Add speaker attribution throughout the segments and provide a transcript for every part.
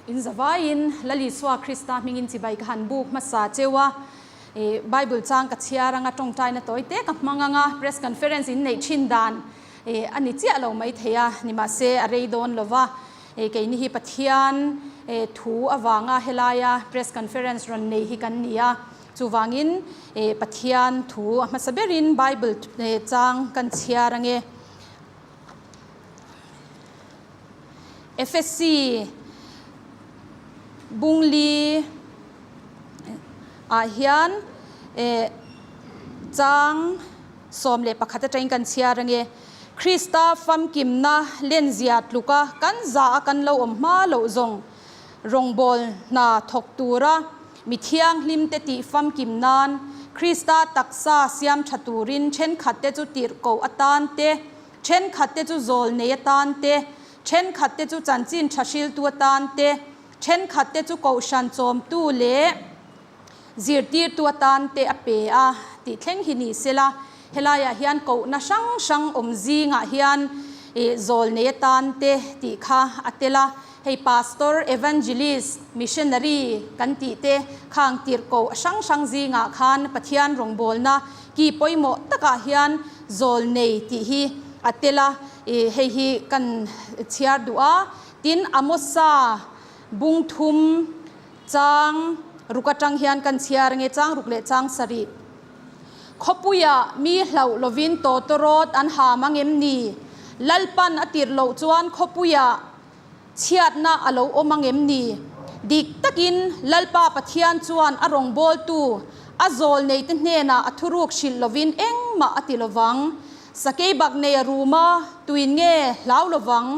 Speaker 1: In zavaiin Lal Isua Krista hmingin chibai ka han buk hmasa cheu a, Bible chang ka chhiar anga tawngtaina tawi te ka hmang anga press conference in neih thin dan a ni chiah lo mai thei a, nimahse a rei dawn lova, keini hi Pathian thu avanga helaia press conference rawn nei hi kan ni a, chuvangin Pathian thu a hmasa berin Bible chang kan chhiar ange. Efesi Bungli ah hian chang 11 atangin kan chhiar ange. Krista famkimna lenzia tluka kan za a kan lo awm hma loh zawng rawngbawl hna thawk tura mi thianghlim te tih famkim nan Krista taksa siam tha turin thenkhat te chu tirhkoh atan te, Thenkhat te chu zawl nei atan te, thenkhat te chu chanchin tha hriltu atan te, thenkhat te chu kohhran chawmtu leh zirtirtu atan te a pe a tih thleng hi ni sela, helaiah hian kohna hrang hrang awm zingah hian zawl nei atan te tih kha a tel a, hei pastor, evangelist, missionary kan tih te khang tirhkoh hrang hrang zingah khan Pathian rawngbawlna Ki pawimawh takah hian zawl nei tih hi a tel a, i hei hi kan chhiar duh a. Tin, Amosa bung thum chang ruk atang hian kan chhiar nge chang ruk leh chang sarih. Khawpuiah mi hlauh lovin tawtawrawt an ha mang em ni? Lalpan a tirh loh chuan khawpuiah chhiatna a lo awm ang em ni? Dik takin Lalpa Pathian chuan a rawngbawltu, a zawl neite hnenah a thuruk hrilh lovin engmah a ti lovang. Sakei bak nei a rum a, tuin nge hlau lovang?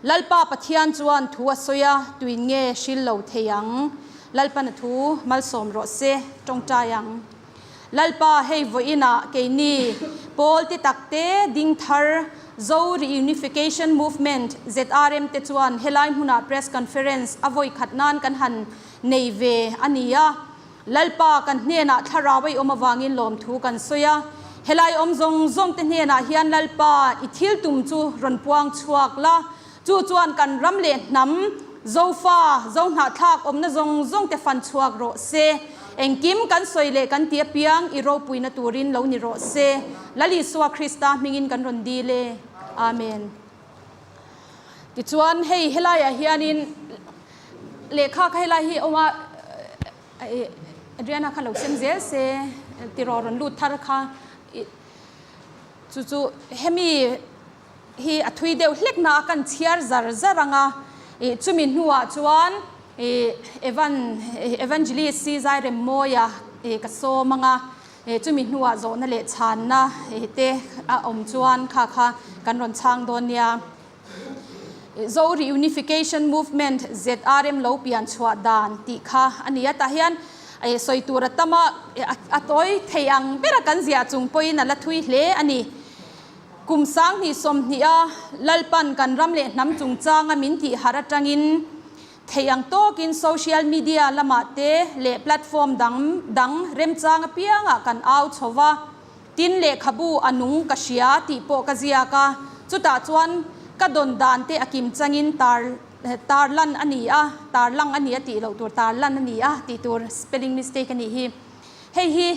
Speaker 1: Lalpa Pathian chuan thu a sawi a, tuin nge hril lo thei ang? Lalpan a thu malsawm rawh se, tawngtai ang. Lalpa hei vawiinah keini pawl ti takte ding thar Zo Reunification Movement, ZRM, te chuan helai hmunah Press Conference a vawi khat nan kan han nei ve a ni a. Lalpa kan hnenah thlarau a i awm avangin lawmthu kan sawi a. Helai awm zawng zawng te hnenah hian Lalpa i thil tum chu rawn puang chhuak la. Chu chuan kan ram leh hnam, Zofa, Zohnahthlak awmna zawng zawng te fan chhuak rawh se. Engkim kan sawi leh kan ti apiang i ropuina turin lo ni rawh se. Lal Isua Krista hmingin kan rawn dil e. Amen. Tichuan hei helaiah hianin lehkha kha helai hi a awm a, Adriana kha lo sem zel se tiraw rawn lut thar kha. Chu chu hemi hi a thui deuh hlek na a kan chhiar zar zar ang a, ih chumi hnuah chuan ih Evan Evangelist si Zairemmawia ih ka sawm ang a, ih chumi hnuah zawhna leh chhanna ih te a awm chuan kha kha kan rawn chhang dawn nia. Zo Reunification Movement, ZRM, lo pian chhuah dan tih kha a ni a, tah hian ih sawi tur a tam a, a tawi thei ang bera kan ziah chung pawhin a la thui hle a ni. Kum 2020 a Lalpan kan ram leh hnam chungchanga min tih harh atangin theih ang tawkin social media lamah te leh platform dang dang remchang apiangah kan au chho va, tin lehkhabu a nung ka hria tih pawh ka ziak a, chutah chuan ka dawn dan te a kim changin tar tarlan a ni a, tarlang a ni a tih loh tur tarlan a ni a tih tur spelling mistake a nih hi. Hei hi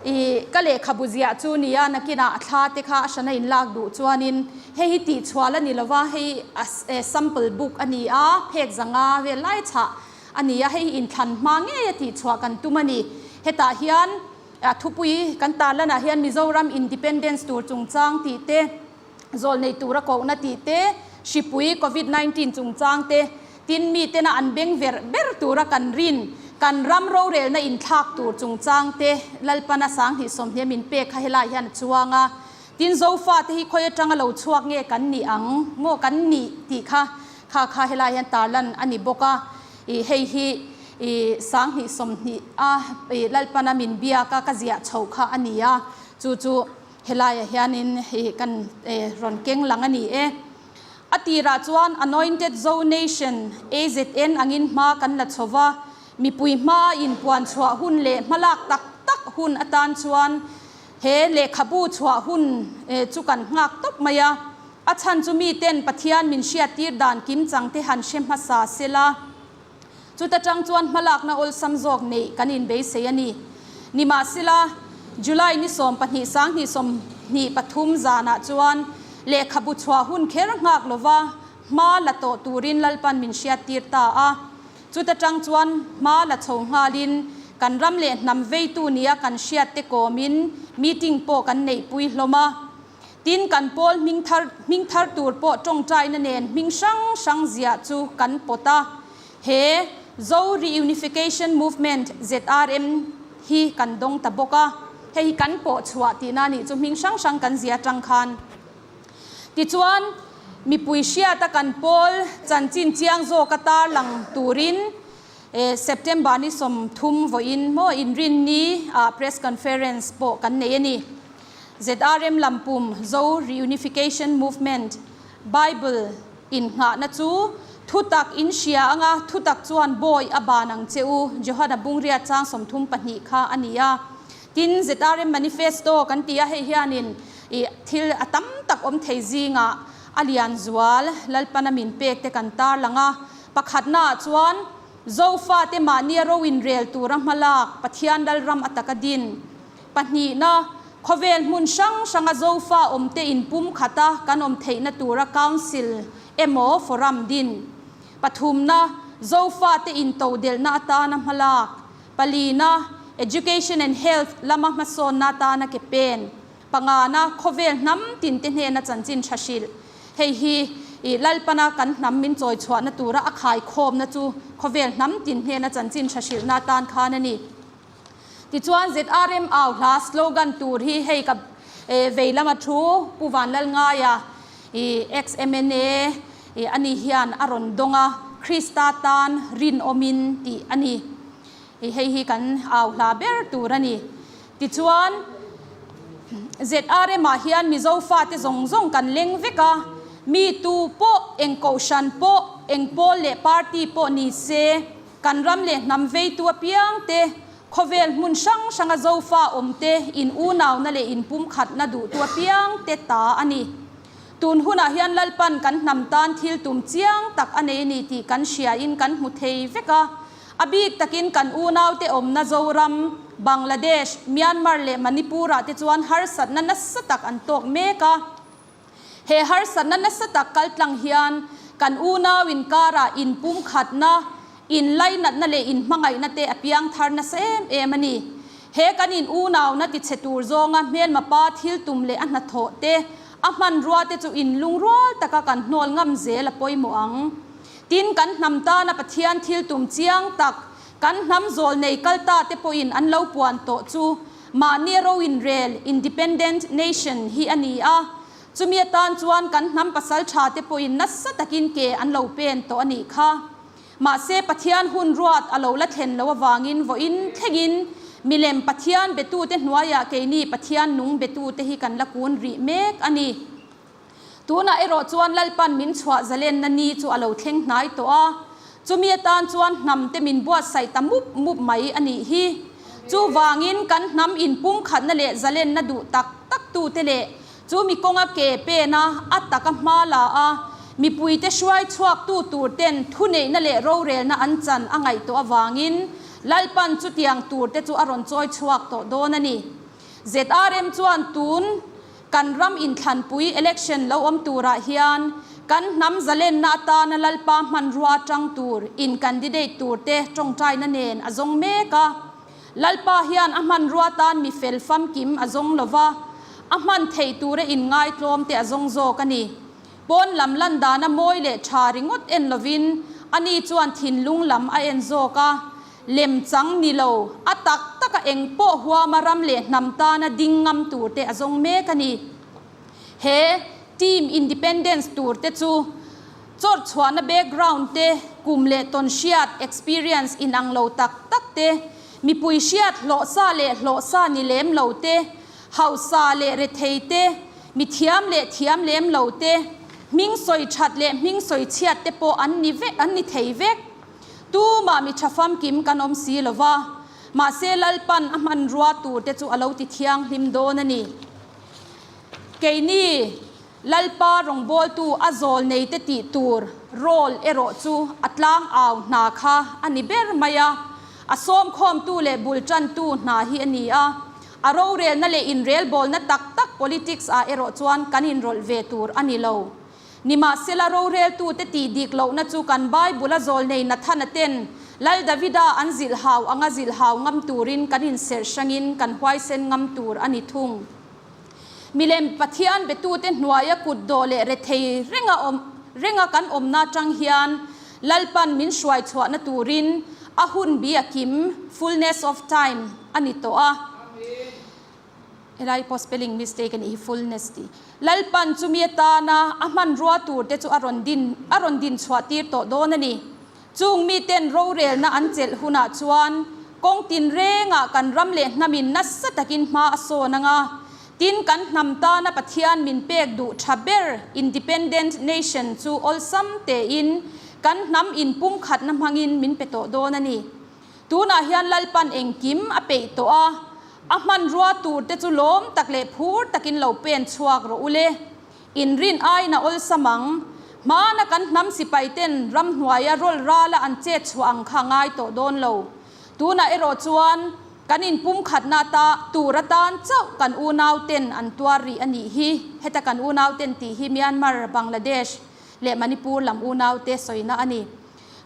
Speaker 1: I ka lehkhabu ziah chu nia, nakinah a thla te kha a hrana in lak duh chuanin hei hi tihchhual a ni lova, hei a sample book a ni a, phek zanga vel lai chhah a ni a, hei hi inthlan hma ngei a tihchhuah kan tum a ni. Hetah hian a thupui kan tarlanah hian Mizoram Independence tur chungchang tih te, zawlnei tura kohna tih te, hripui Covid 19 chungchang te, tin mitena an beng verh ber tura kan rin, kan ram rorelna inthlak tur chungchang te Lalpana 2020 min pek kha helai hian a chuang a. Tin Zofa te hi khawi atanga lo chhuak nge kan nih ang maw kan nih tih kha kha kha helai hian tarlan a ni bawk a. Ih hei hi ih 2020 a ih Lalpana min biak a ka ziah chho kha a ni a, chu chu Helaiah hianin hei kan rawn keng lang a ni e. A tirah chuan Anointed Zo Nation, AZN, angin hma kan la chho va, mipui hmaa inpuan chhuah hun leh hmalak tak tak hun atan chuan he lehkhabu chhuah hun chu kan nghak tawp mai a. A chhan chu miten Pathian min hriattir dan kimchang te han hre hmasa sela. Chuta tang chuan hmalakna awlsam zawk neih kan inbeisei a ni. Nimahsela, July ni 12 2023 zanah chuan lehkhabu chhuah hun kher nghak lova hma la tawh turin Lalpan min hriattir ta a. Chuta tang chuan hma la chho nghalin kan ram leh hnam veitu nia kan hriatte kawmin meeting pawh kan neihpui hlawm a. Tin, kan pawl hming thar hming thar tur pawh tawngtaina nen hming hrang hrang ziah chu kan pawt a. He Zo Reunification Movement, ZRM, hi kan dawng ta bawk a. Hei hi kan pawh chhuah tihna a nih chu hming hrang hrang kan zia atang khan. Tichuan, mipui hriata kan pawl chanchin chiang zawka tarlang turin September ni 30 vawiin maw inrinni ah press conference pawh kan nei a ni. ZRM lampum Zo Reunification Movement Bible innghahna chu thutak in hria anga thutak chuan bawi a ban ang che u Johana Bungriat chang 32 kha a ni a. Tin, ZRM Manifesto kan ti a, hei hianin ih thil a tam tak awm thei zingah a lian zual Lalpana min pek te kan tarlang a. Pakhatnaah chuan Zofate mahnia ro inrel tura hmalak Pathian Lalram a taka din. Pahnihna, khawvel hmun hrang hranga Zofa awmte inpum khata kan awm theihna tura Council emaw Forum din. Pathumna, Zofate intodelhna atana hmalak. Palina, Education and Health lama hmasawnna atana ke pen. Pangana, khawvel hnam tinte hnena chanchin tha hrilh. Hei hi i Lalpana kan hnam min chawi chhuahna tura a khaikhawmna chu khawvel hnam tin hnena chanchin tha hrilhna atan khan a ni. Tichuan ZRM au hla slogan tur hi hei ka vei lama thu Pu Vanlalngaia i ex mna i ani hian a rawn dawng a, Krista tan rinawmin tih a ni. I hei hi kan au hla ber tur a ni. Tichuan ZRM ah hian Mizo fate zawng zawng kan leng vek a, mi tu pawh eng kohhran pawh eng pawl leh party pawh ni se, Kan ram leh hnam veitu apiangte, khawvel hmun hrang hranga Zofa awmte in unauna leh inpumkhatna duhtu apiangte ta a ni. Tun hunah hian Lalpan kan hnam tan thil tum chiang tak a nei a ni tih kan hriain kan hmu thei vek a. A bik takin kan unaute awmna Zoram, Bangladesh, Myanmar leh Manipur-ah te chuan harsatna nasa tak an tawk mek a. He harsatna nasa tak kaltlang hian kan unau inkarah inpumkhatna, inlainatna leh inhmangaihna te a piang thar nasa em em a ni. He kan in unauna tichhe tur zawnga hmelma pa thil tum leh a hnathawh te, a hmanrua te chu inlungrual taka kan hnawl ngam zel a pawimawh ang. Tin, kan hnam tana Pathian thil tum chiang tak, kan hnam zawl nei kalta te pawhin an lo puan tawh chu Mahni ro inrel, independent nation, hi a ni a, chumi atan chuan kan hnam pasal tha te pawhin nasa takin ke an lo pen tawh a nih kha. Mahse Pathian hun ruat a lo la thlen lo avangin vawiin thlengin milem Pathian betute hnuaiah keini Pathian nung betute hi kan la kun rih mek a ni. Tunah erawh chuan Lalpan min chhuah zalenna ni chu a lo thleng hnai tawh a, chumi atan chuan hnam te min buatsaih ta mup mup mai a nih hi. Chuvangin kan hnam inpumkhatna leh zalenna duh tak tak tute leh chu mi kawnga ke pena a taka hma la a, mipuite hruai chhuaktu tur ten thuneihna leh rorelna an chan a ngaih tawh avangin Lalpan chutiang tur te chu a rawn chawi chhuak tawh dawn a ni. ZRM chuan tun Kan ram inthlanpui, election, lo awm turah hian kan hnam zalenna atana Lalpa hmanrua atang tur in candidate turte tawngtaina nen a zawng mek a. Lalpa hian a hmanrua tan mi fel famkim a zawng lova, a hman theih tura inngaitlawm te a zawng zawk a ni. Pawn lam lan dana mawi leh tha ringawt en lovin ani chuan thinlung lam a en zawk a. Lem chang ni lo, a tak taka eng pawh huama ram leh hnam tana ding ngam tur te a zawng mek a ni. He Team Independence tur te chu chawrh chhuahna background te, kum leh tawn hriat, experience, inang lo tak tak te, mipui hriat hlawhsa leh hlawhsa ni lem lo te, hausa leh rethei te, mi thiam leh thiam lem lo te, hming sawi that leh hming sawi chhiat te pawh an ni vek an ni thei vek. Tumah mi tha famkim kan awm si lo va, mahse Lalpan a hmanrua tur te chu a lo ti thianghlim dawn a ni. Keini. Lalpa rawngbawltu a zawl nei te tih tur role erawh chu a tlang au hna kha a ni ber mai a, a sawmkhawmtu leh bul tantu hna hi a ni a. A rorelna leh inrelbawlna tak tak politics ah erawh chuan kan inrawlh ve tur a ni lo. Nimahsela roreltute tih dik lohna chu kan Bible-a zawlnei Nathana ten Lal Davida an zilhhau anga zilhhau ngam turin kan inserh hrangin kan huaisen ngam tur a ni thung. Milem Pathian betute hnuaia kutdawh leh rethei renga awm renga kan awmna atang hian Lalpan min hruai chhuahna turin a hun bi a kim, fullness of time, a ni tawh a. Helai pawh spelling mistake a nih hi fullness tih. Lalpan chumi atana a hmanrua tur te chu a rawn din a rawn din chhuah tir tawh dawn a ni. Chung miten rorelna an chelh hunah chuan kawng tinrengah kan ram leh hnamin nasa takin hma a sawn ang a, tin kan hnam tana Pathian min pek duh tha ber Independent Nation chu awlsam tein kan hnam inpumkhatna hmangin min pe tawh dawn a ni. Tunah hian Lalpan engkim a peih tawh a, a hmanrua tur te chu lawm tak leh phur takin lo pen chhuak rawh u le. Inrin aiin a awlsam ang. Hmana kan hnam sipai ten ramhnuaia rawl rala an chet chhuah ang kha ngai tawh dawn lo. Tunah erawh chuan kan inpumkhatna ata tur atan chauh kan unau ten an tuar rih a nih hi. Heta kan unau ten tih hi Myanmar, Bangladesh leh Manipur lam unau te sawina a ni.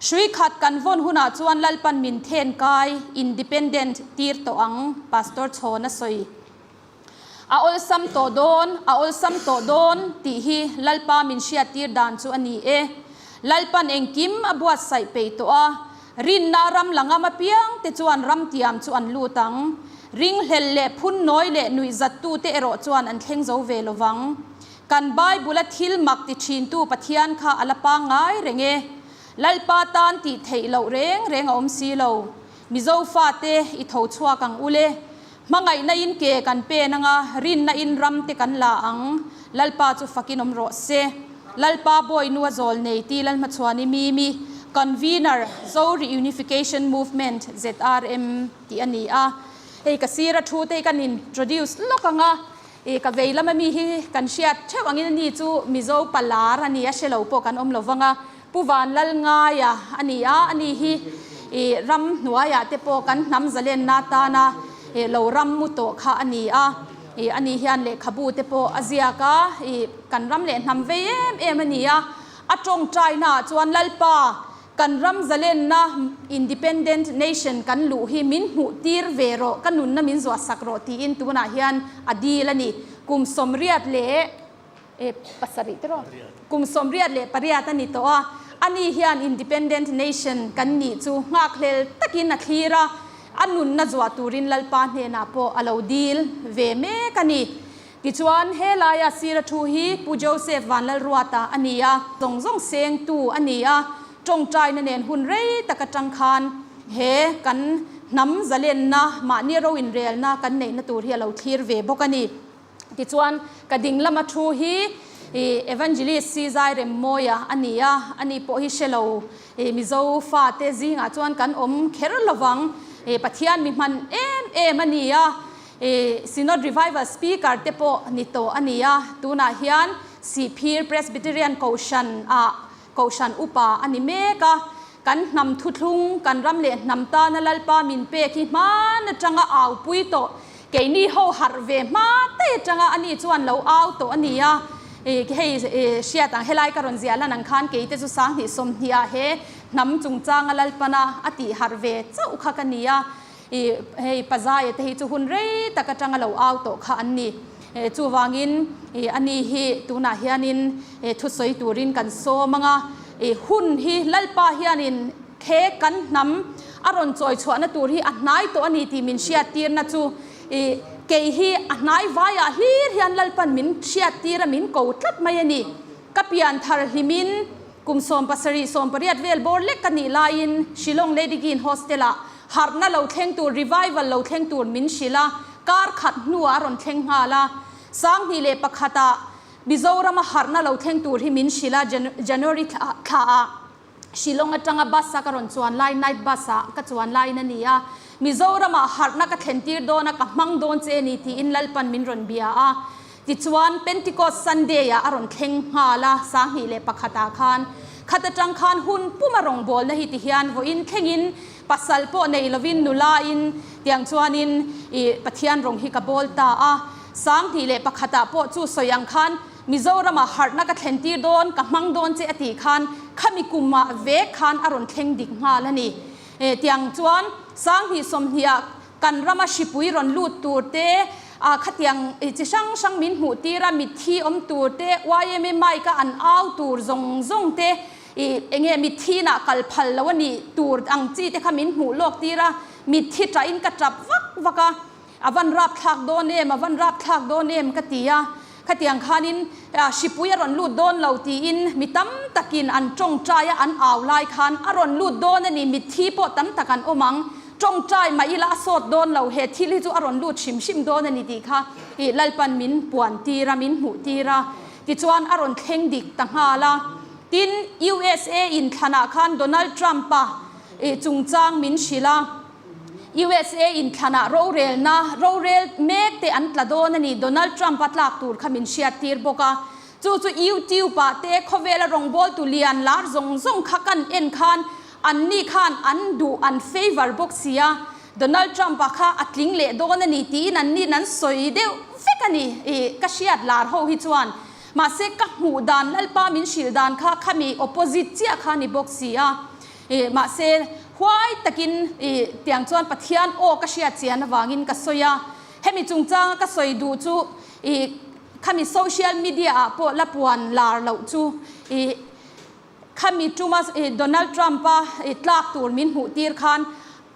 Speaker 1: Hrui khat kan vawn hunah chuan Lalpan min then kai, independent, tir tawh ang, Pastor Chhawn a sawi. A awlsam tawh dawn, a awlsam tawh dawn tih hi Lalpa min hriattir dan chu a ni e. Lalpan engkim a buatsaih peih tawh a, rinna ram la ngam apiang te chuan ramtiam chu an lut ang. Ringhlel leh phunnawi leh nuihzattute erawh chuan an thleng zo ve lovang. Kan Bible-a thil mak ti thintu Pathian kha a la pangngai reng e. Lalpa tan tih theih loh reng reng a awm si lo. Mizo fate i tho chhuak ang u le. Hmangaihna in ke kan pen anga, rinna in ram te kan la ang. Lalpa chu fakin awm rawh se. Lalpa Bawinu a zawl nei ti Lalhmachhuani Mimi, Convener, Zo Reunification Movement, ZRM, tih a ni a. Hei ka sir a thu te hi kan introduce lawk ang a. I ka vei lama mi hi kan hriat theuh angin ani chu Mizo palar a ni a, hre lo pawh kan awm lo vang a. Pu Vanlalngaia a ni a, ani hi i ram hnuaiah te pawh kan hnam zalenna atana i lo ram mu tawh kha a ni a. I ani hian lehkhabu te pawh a ziak a, i kan ram leh hnam vei em em a ni a. A tawngtainaah chuan Lalpa Kan ram zalenna, independent nation, kan luh hi min hmuh tir ve rawh, ka nunna min zuah sak rawh tiin tunah hian a dil a ni. Kum 88 eh pasarih te rawh? Kum 88 a ni tawh a, ani hian independent nation kan nih chu nghakhlel takin a thlir a, a nunna zuah turin Lalpa hnenah pawh a lo dil ve mek a ni. Tichuan, he laia sira thu hi Pu Joseph Vanlalruata a ni a, zawng zawng sengtu a ni a, tawngtaina nen hun rei tak atang khan he kan hnam zalenna, mahni ro inrelna kan neihna tur hi a lo thlir ve bawk a ni. Tichuan, ka ding lama thu hi Evangelist Si Zai Remmawia a ni a, ani pawh hi hre lo Mizo fate zingah chuan kan awm kher lovang, Pathian mi hman em em a ni a, Synod Revival Speaker te pawh ni tawh a ni a, tunah hian Sihphir Presbyterian Kohhran ah Kohhran Upa a ni mek a. Kan hnam thuthlung, kan ram leh hnam tana Lalpa min pek hi hman atanga aupui tawh, keini ho harh ve hma te atanga ani chuan lo au tawh a ni a. Hei hriat ang helai ka rawn ziah lan ang khan keite chu 20 20 ah he hnam chungchanga Lalpana a tih harh ve chauh kha ka ni a. I hei Pazaia te hi chu hun rei tak atanga lo au tawh kha an ni. Chuvangin i ani hi tunah hianin thusawi turin kan sawm ang a. I hun hi Lalpa hianin he kan hnam a rawn chawi chhuahna tur hi a hnai tawh a ni tih min hriattirna chu i kei hi a hnai vaiah hlir hian Lalpan min hriattir a min ko tlat mai a ni. Ka pian thar hlimin Kum 70, 80 vel bawr lek ka nih laiin Shillong Lady Gin Hostel-ah harhna lo thleng tur, revival lo thleng tur min hrilh a, kar khat hnuah a rawn thleng nghal a. 2001 ah Mizorama harhna lo thleng tur hi min hrilh a, January thlaah Shillong atanga bus-a ka rawn chuan lai, night bus-ah ka chuan laiin a ni a. Mizoramah harhna ka thlen tir dawn a, ka hmang dawn che a ni tiin Lalpan min rawn bia a. Tichuan, Pentecost Sunday-ah a rawn thleng nghal a, 2001 ah khan. Khat atang khan hun puma rawngbawlna hi tihian vawiin thlengin pasal pawh nei lovin nulain tiang chuanin i Pathian rawng hi ka bawl ta a. 2001 ah pawh chu sawi ang khan Mizoramah harhna ka thlen tir dawn, ka hmang dawn che a tih khan khami kumah vek khan a rawn thleng dik nghal a ni. Tiang chuan 2020 ah Kan rama hripui rawn lut tur te, khatiang chi hrang hrang min hmuh tir a, mitthi awm tur te, yma mic a an au tur zawng zawng te, enge mitthi inah kal phal lo a nih tur ang chi te kha min hmuh lawk tir a, mitthi tah in ka tap vak vak a, a van rap thlak dawn em, a van rap thlak dawn em ka ti a. Khatiang khanin hripui a rawn lut dawn lo tiin mi tam takin an tawngtai a, an au lai khan a rawn lut dawn a ni, mitthi pawh tam tak an awm ang, tawngtai mah ila a sawt dawn lo, he thil hi chu a rawn lut hrim hrim dawn a ni tih kha Lalpan min puan tir a, min hmuh tir a, tichuan a rawn thleng dik ta nghal a. Tin, USA inthlanah khan Donald Trump-a chungchang min hrilh a. USA inthlanah rorelna rorel mek te an tla dawn a ni. Donald Trump a tlak tur kha min hriattir bawk a. Chu chu YouTube ah te khawvela rawngbawltu lian lar zawng zawng kha kan en khan anni khan an duh an favour bawk si a. Donald Trump a kha a tling leh dawn a ni tiin anni'n an sawi deuh vek a ni. Ih ka hriat lar ho hi chuan. Mahse ka hmuh dan Lalpa min hrilh dan kha khami opposite chiah kha a ni bawk si a. Ih, mahse, huai takin ih tiang chuan Pathian aw ka hriat chian avangin ka sawi a. Hemi chungchanga ka sawi duh chu ih khami social media ah pawh la puan lar loh chu ih khami tuma ih Donald Trump a ih tlak tur min hmuh tir khan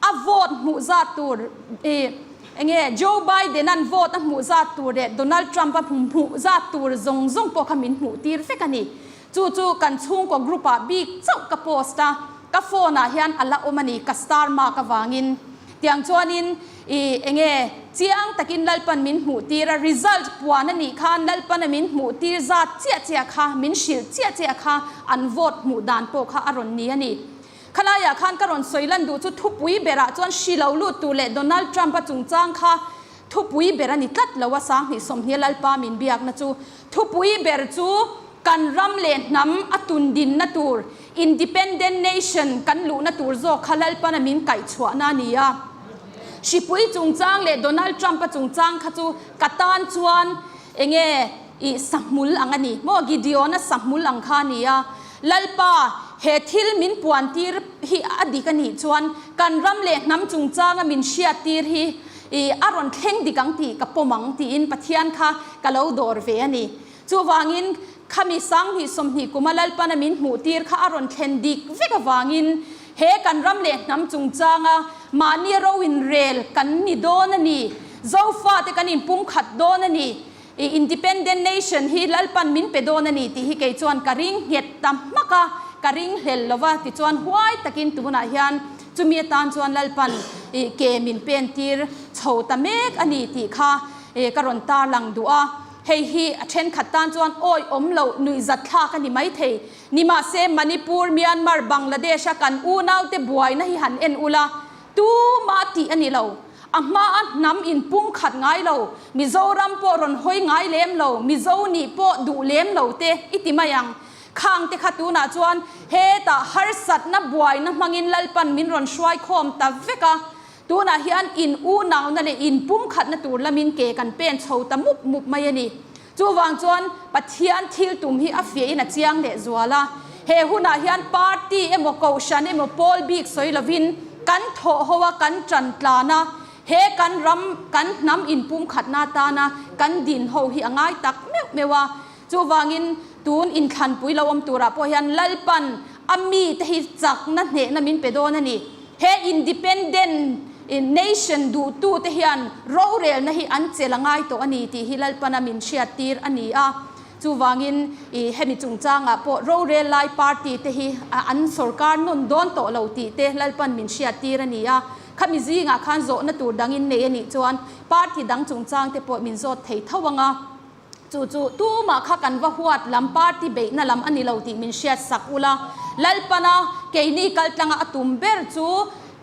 Speaker 1: a vote hmuh zat tur ih enge Joe Biden an vote a hmuh zat tur leh Donald Trump a hmuh zat tur zawng zawng pawh kha min hmuh tir vek a ni. Chu chu kan chhungkaw group ah bik chauh ka post a, ka phone ah hian a la awm a ni, ka star mark avangin. Tiang chuanin i enge chiang takin Lalpan min hmuh tir a, result puan a nih khan Lalpan a min hmuh tir zat chiah chiah kha, min hrilh chiah chiah kha an vote hmuh dan pawh kha a rawn ni a ni. Khalaiah khan ka rawn sawi lan duh chu thupui berah chuan hri lo lut tur leh Donald Trump a chungchang kha thupui ber a ni tlat lo a, 2020 Lalpa min biakna chu thupui ber chu Kan ram leh hnam a tundinna tur, Independent Nation, kan luhna tur zawk kha Lalpana min kaihchhuahna a ni a. Hripui chungchang leh Donald Trump-a chungchang kha chu ka tan chuan enge ih sahmul ang a ni maw, Gideon-a sahmul ang kha a ni a. Lalpa, he thil min puantir hi a dik a nih chuan kan ram leh hnam chungchanga min hriattir hi ih a rawn thleng dik ang tih ka pawm ang tiin Pathian kha ka lo dawr ve a ni. Chuvangin, khami 2020 kuma Lalpana min hmuhtir kha a rawn thlen dik vek avangin he kan ram leh hnam chungchanga mahni ro inrel kan ni dawn a ni, Zofate kan inpumkhat dawn a ni, i Independent Nation hi Lalpan min pe dawn a ni tih hi kei chuan ka ring nghet ta hmak a, ka ring hlel lo va, tichuan huai takin tunah hian chumi atan chuan Lalpan i ke min pentir chho ta mek a ni tih kha ka rawn tarlang duh a. Hei hi a thenkhat tan chuan awi awm loh nuihzat thlak a ni maithei. Nimahse, Manipur, Myanmar, Bangladesh a kan unaute buaina hi han en ula, tumah tih a ni lo. A hmaa hnam inpumkhat ngai lo, Mizoram pawh rawn hawi ngai lem lo, Mizo nih pawh duh lem lo te i ti mai ang. Khang te kha tunah chuan hetah harsatna buaina hmangin Lalpan min rawn hruaikhawm ta vek a. Tunah hian in unauna leh in pumkhatna tur lamin ke kan pen chho ta mup mup mai a ni. Chuvang chuan Pathian thil tum hi a fiahin a chiang leh zual a. He hunah hian party emaw kohhran emaw pawl bik sawi lovin kan thawh ho a, kan tan tlan a, he kan ram, kan hnam inpumkhatna atana kan din ho hi a ngai tak meuh meuh a. Chuvangin tun inthlanpui lo awm turah pawh hian Lalpan a mite hi chakna hnehna min pe dawn a ni. He independent nation duhtute hian rorelna hi an chelh a ngai tawh a ni tih hi Lalpana min hriattir a ni a. Chuvangin hemi chungchangah pawh rorel lai party te hi an sorkar nawn dawn tawh lo tih te Lalpan min hriattir a ni a. Khami zingah khan zawhna tur dangin nei a nih chuan party dang chungchang te pawh min zawt thei tho ang a. Chu chu tumah kha kan va huat lam party beihna lam a ni lo tih min hriat sak ula. Lalpana keini kaltlanga a tum ber chu.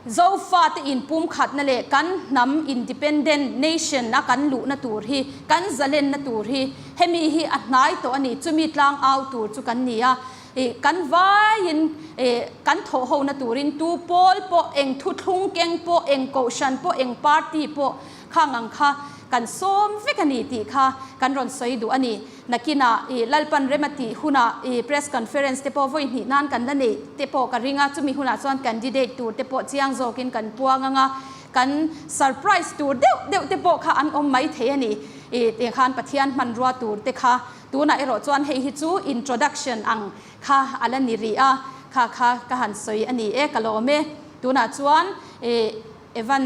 Speaker 1: Zofate inpumkhatna leh kan hnam independent nation a kan luhna tur hi, kan zalenna tur hi hemi hi a hnai tawh a ni. Chumi tlang au tur chu kan ni a. Ih, kan vaiin ih kan thawh hona turin tu pawl pawh, eng thuthlung keng pawh, eng kohhran pawh, eng party pawh khang ang kha kan sawm vek a ni tih kha kan rawn sawi duh a ni. Nakinah ih Lalpan rem a tih hunah ih press conference te pawh vawi hnih nan kan la neih te pawh ka ring a, chumi hunah chuan candidate tur te pawh chiang zawkin kan puang ang a, kan surprise tur deuh deuh te pawh kha an awm mai thei a ni. Ih tiang khan Pathian hmanrua tur te kha Tunah erawh chuan hei hi chu introduction ang kha a la ni rih a, kha kha ka han sawi a ni e, ka lawm e. Tunah chuan Evan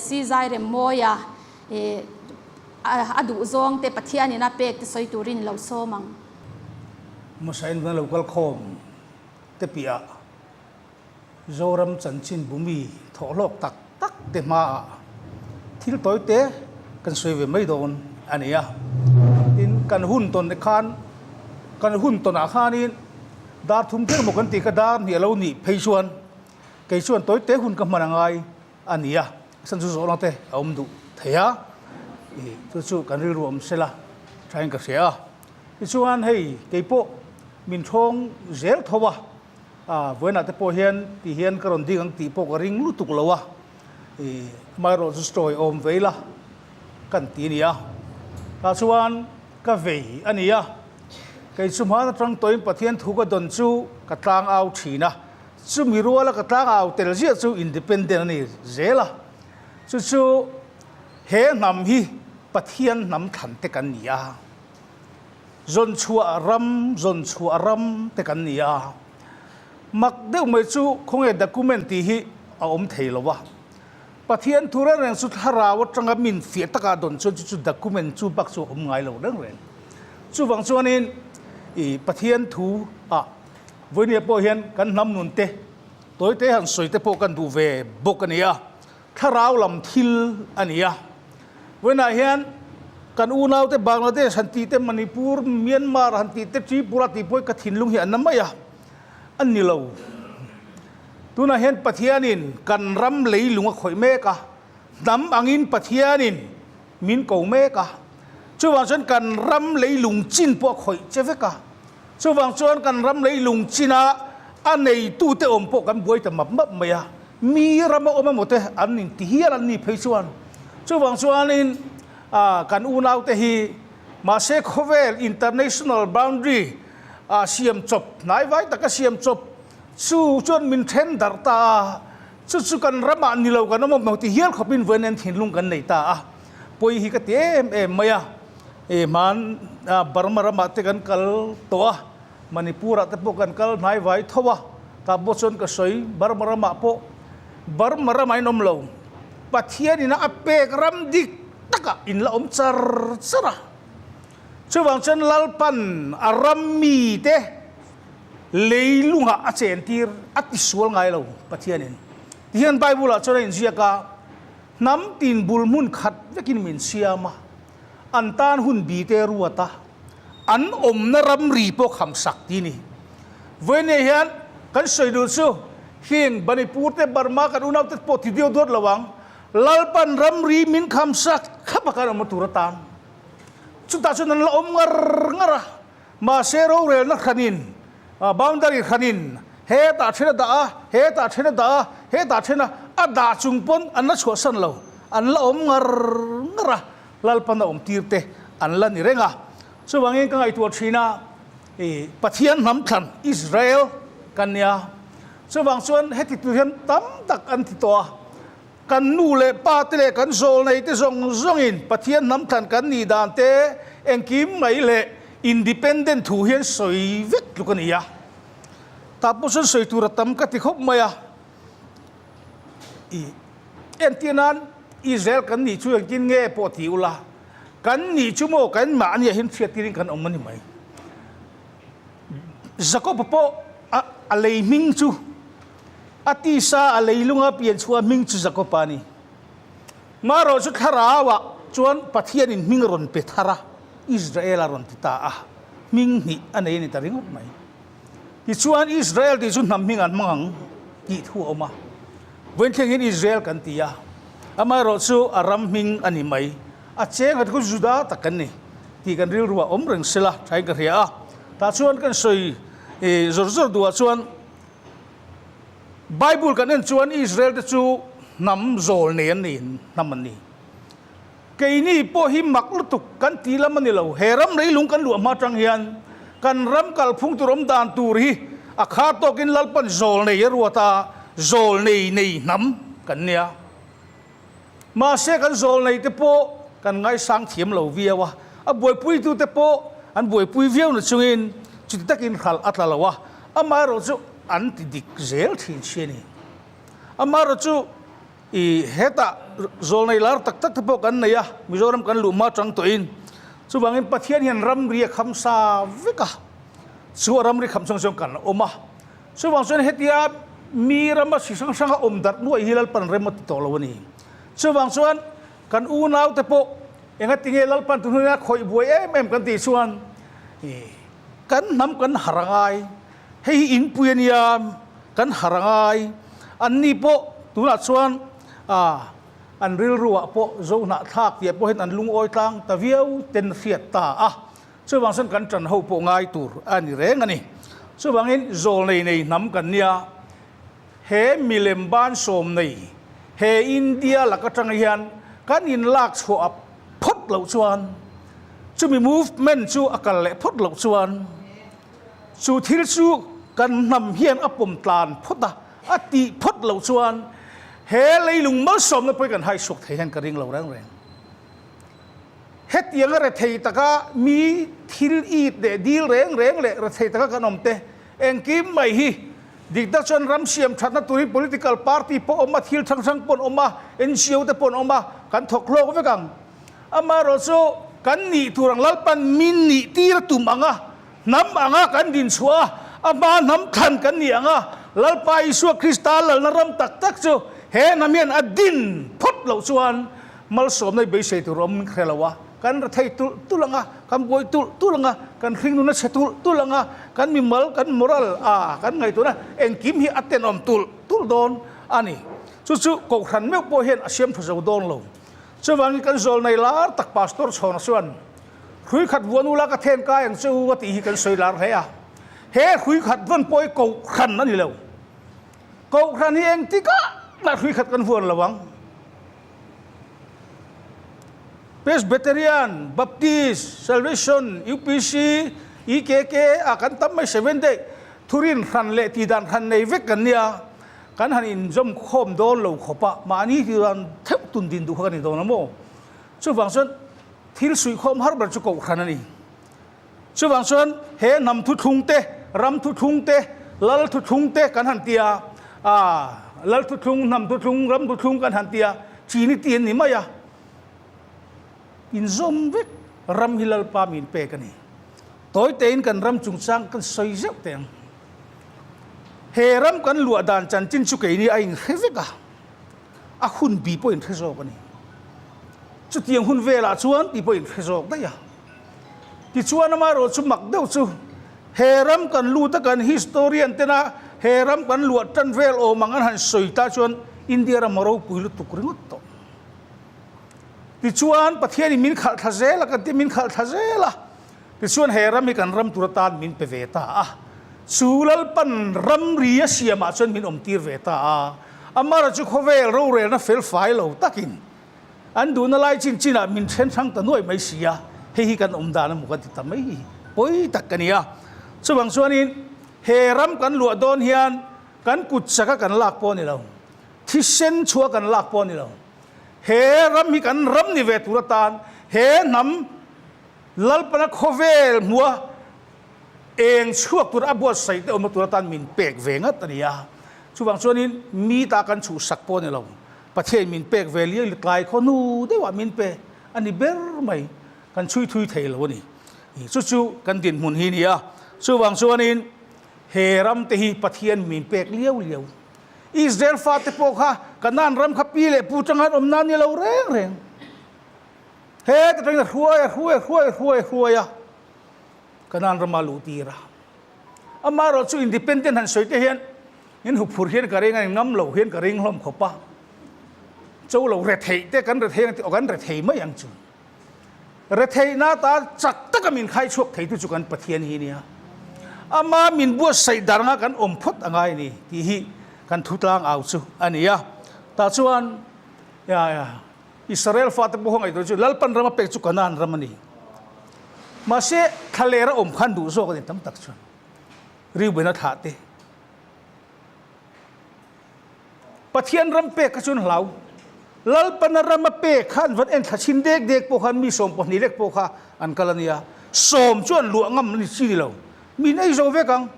Speaker 1: C. Zairemmawia a duh zawng te Pathianin a pek te sawi turin lo sawm ang.
Speaker 2: Hmasain vana lo kal khawm te piah Zoram chanchin bumi thawhhlawk tak tak te hmaah thil tawi te kan sawi ve mai dawn a ni a. Tin, kan hun tawn te khan, kan hun tawnah khanin dar thum ber maw kan tih kha dar hnih a lo nih phei chuan kei chuan tawi te hun ka hman a ngai a ni a, san chu zawhna te a awm duh thei a, ih chu chu kan rilru awm sela thain ka hria a. Tichuan hei keipawh min thawng zel tho a. A vawiinah te pawh hian ti hian ka rawn ding ang tih pawh ka ring lutuk lo a, ih amaherawh chu sawi awm ve ila kan ti a ni a, tah chuan ka vei a ni a, kei chu hmaan atang tawhin Pathian thu ka dawn chu ka tlang au thin a, chumi ruala ka tlang au tel ziah chu independent a ni zel a, chu chu he hnam hi Pathian hnam thlan te kan ni a. Zawnchhuah ram, zawnchhuah ram te kan ni a. Mak deuh mai chu khawnge document tih hi a awm thei lo a. Pathian thu reng reng chu thlarau atanga min fiah taka dawn chuan chu chu document chu bak chu a awm ngai lo reng reng. Chuvang chuanin i Pathian thu ah vawinia pawh hian kan hnam nun te tawite han sawi te pawh kan duh ve bawk a ni a. Thlarau lam thil a ni a. Vawiinah hian kan unaute Bangladesh han tih te, Manipur, Myanmar han tih te, Tripura tih pawh hi ka thinlung hi a na mai a, a ni lo. Tunah hian Pathianin kan ram leilung a khawih mek a, hnam angin Pathianin min ko mek a. Chuvang chuan kan ram leilung chin pawh a khawih che vek a. Chuvang chuan kan ram leilung china a neitute awm pawh kan buai ta map map mai a. Mi rama awm emaw te an inti hial an ni phei chuan. Chuvang chuanin kan unaute hi mahse khawvel international boundary a siam chawp, hnai vai taka siam chawp chu chuan min then darh ta a, chu chu kan ramah ni lo kan awm emaw ti hial khawpin vawiin en thinlung kan nei ta a, pawi hi ka ti em em mai a. Hman Burma ramah te kan kal tawh a. Manipur-ah te pawh kan kal hnai vai tho a, tah pawh chuan ka sawi Burma ramah pawh Burma ramah in awm lo, Pathianin a pek ram dik takah in la awm char char a. Chuvang chuan Lalpan a ram mite leilungah a chentir a tisual ngai lo Pathianin. Tihian Bible-ah chuan a inziak a, Hnam tin bul hmun khat vekin min siam a, an tan hun bi te ruat a, an awmna ramri pawh kham sak ti ni. Vawinia hian kan sawi duh chu heng Manipur te Burma kan unau te pawh ti deuh dawt lo ang, Lalpan ramri min kham sak thlap a kan awmna tur atan. Chutah chuan an la awm ngar ngar a, mahse rorelna hranin, boundary hranin hetah then a dah a, hetah then a dah a, hetah then a a dah chung pawn an la chhuahsan lo, an la awm ngar ngar a. Lalpan a awmtir te an la ni reng a. Chuvangin ka ngaihtuah thin a, i Pathian hnam thlan Israel kan nia. Chuvang chuan heti tur hian tam tak an ti tawh a. Kan nu leh pa te leh kan zawlnei te zawng zawngin Pathian hnam thlan kan nih dan te engkim mai leh independent thu hian sawi vek tluk a ni a. Tah pawh chuan sawi tur a tam ka ti khawp mai a. I entir nan Israel kan nih chu engtin nge pawh ti ula, kan nih chu maw kan mahni ah hian hriat tirin kan awm a ni mai. Jakob-a pawh a a lei hming chu a tisa a leilunga pian chhuah hming chu Jakob-a a ni. Marawh chu thlarauah chuan Pathianin hming a rawn pe thar a, Israel-a rawn ti ta a, hming hnih a nei a ni ta ringawt mai. Tichuan Israel tih chu hnam hming an hmang ang tih thu a awm a. Vawiin thleng hian Israel kan ti a, amaherawhchu a ram hming a ni mai. A cheng a chu Juda tak kan ni tih kan rilru ah awm reng sela thain ka hria a. Tah chuan kan sawi zawr zawr duhah chuan Bible kan en chuan Israel te chu hnam zawl nei an ni, hnam an ni. Keini pawh hi mak lutuk kan ti lam a ni lo. He ram leilung kan luah hma atang hian kan ram kalphung tur awm dan tur hi a khar tawkin Lalpan zawl nei a ruat a, zawl nei nei hnam kan nia. Mahse kan zawl nei te pawh kan ngaisang thiam lo viau a, a buaipuitu te pawh an buaipui viau na chungin chuti takin hralh a tla lo a, amaherawh chu an ti dik zel thin si a ni. Amaherawh chu I hetah zawlnei lar tak tak te pawh kan nei a, Mizoram kan luh hma tang tawhin. Chuvangin Pathian hian ramri a kham sa vek a, chu a ramri kham chhung chuan kan awm a. Chuvang chuan hetia mi rama hri hrang hranga awm darh nuaih hi Lalpan rem a ti tawh lo a ni. Chuvang chuan kan unau te pawh engatinge Lalpan tun hunah khawih buai em em kan tih chuan i kan hnam kan har a ngai. Hei hi inpui a nia, kan harh a ngai. Anni pawh tunah chuan an rilruah pawh zohnahthlak tih ah pawh hian an lungawi tlang ta viau ten hriat ta a. Chuvang chuan kan ṭan ho pawh ngai tur a ni reng a ni. Chuvangin zawl nei nei hnam kan nia, he milem ban sawm nei he India lak aṭang hian kan inlak chhuah phawt loh chuan, chumi movement chu a kal leh phawt loh chuan, Chu thil chu kan hnam hian a pawm tlan phawt a, a tih phawt loh chuan he leilung malsawmna pawh hi kan haisuak thei hian ka ring lo reng reng. Hetianga rethei taka mi thil it leh dil reng reng leh rethei taka kan awm te engkim mai hi dik tak chuan ram siam thatna turin political party pawh awm a, thil hrang hrang pawh an awm a, NGO te pawh an awm a, kan thawk hlawk vek ang. Amaherawh chu kan nih tur ang Lalpan min nih tir a tum ang a, hnam anga kan din chhuah a, a hma hnam thlan kan ni ang a, Lalpa Isua Krista lalna ram tak tak chu he hnam hian a din phawt loh chuan malsawmna i beisei tur awm hre lo a, kan rethei tulh tulh ang a, kan buai tulh tulh ang a, kan hringnun a chhe tulh tulh ang a, kan mimal, kan moral a kan ngaihtuahna engkim hi a tenawm tulh tulh dawn a ni. Chu chu Kohhran meuh pawh hian a siam tha zo dawn lo. Chuvangin kan zawlnei lar tak Pastor Chhawna chuan, Hrui khat vuan ula ka then kai ang che u a tih hi kan sawi lar hle a. He hrui khat vawn pawh hi kohhran a ni lo. Kohhran hi engtikah mah hrui khat kan vuan lo ang. Presbyterian, Baptist, Salvation, UPC, EKK a kan tam mai Seventh Day thurin hran leh tihdan hran nei vek kan nia. Kan han inzawm khawm dawn lo khawp a, mahni hi chuan theuh tun din duh kha ka ni dawn a maw? Chuvang chuan thil suihkhawm har ber chu kohhran a ni. Chuvang chuan he hnam thuthlung te, ram thuthlung te, lal thuthlung te kan han ti a, aa lal thuthlung, hnam thuthlung, ram thuthlung kan han ti a, Trinity an ni mai a, inzawm vek ram hi Lalpa min pek a ni. Tawi tein kan ram chungchang kan sawi zeuh teh ang. He ram kan luah dan chanchin chu keini a inhre vek a, a hun bi pawh inhre zawk a ni. Chutiang hun velah chuan tih pawh inhre zawk daih a. Tichuan amaherawh chu mak deuh chu he ram kan lut a kan historian tena he ram kan luah tan vel awm ang an han sawi ta chuan India ram a ropui lutuk ringawt tawh. Tichuan Pathianin min khalh thla zel a kan ti min khalh thla zel a. Tichuan he ram hi kan ram tur atan min pe ve ta a, chu Lalpan ramri a siamah chuan min awmtir ve ta a. Amara chu khawvel rorelna fel fai lo takin an duhna lai chin chinah min then hrang ta nuai mai si a, hei hi kan awm dan a maw kan ti ta mai hi pawi tak ka ni a. Chuvang chuanin he ram kan luah dawn hian kan kut chaka kan lak pawh a ni lo, thisen chhuah kan lak pawh a ni lo. He ram hi kan ram ni ve tur atan he hnam Lalpana khawvel hmua eng chhuak tur a buatsaih te awmna tur atan min pek ve ngat a ni a. Chuvang chuanin mi ta kan chhuhsak pawh a ni lo. Pathian min pek ve liau li tlai khaw hnu deuhah min pe a ni ber mai. Kan chhui thui thei lo a ni. Chu chu kan dinhmun hi a ni a. Chuvang chuanin he ram te hi Pathian min pek liau liau. Israel fate pawh kha Kanaan ram kha pi leh pu tanga an awm nan ni lo reng reng. Heta tangin a hruai a, hruai a, hruai a, hruai a, hruai a, Kanaan rama luh tir a. Amaherawhchu independent han sawi te hian. In huphurh hian ka ring a, in ngam lo hian ka ring hlawm khawp a. Cho lo retheih te kan rethei ang tih aw kan rethei mai ang chu. Retheihna ata chak taka min khai chhuak theitu chu kan Pathian hi nia. Ama min buatsaih dar anga kan awm phawt a ngai a ni tih hi kan thu tlang au chu a ni a. Tah chuan Israel fate pawh ngaihtuah chu Lalpan ram a pek chu Kanaan ram a ni. Mahse thlaler a awm khan duh zawk a ni tam tak chuan Reuben-a thlah te. Pathian ram pek kha chuan hlau. Lalpana ram a pek kha an van en thla chhin dek dek pawh khan mi 12 lek pawh kha an kal a nia. Sawm chu an luah ngam a ni chi ni lo. Min ei zo vek ang.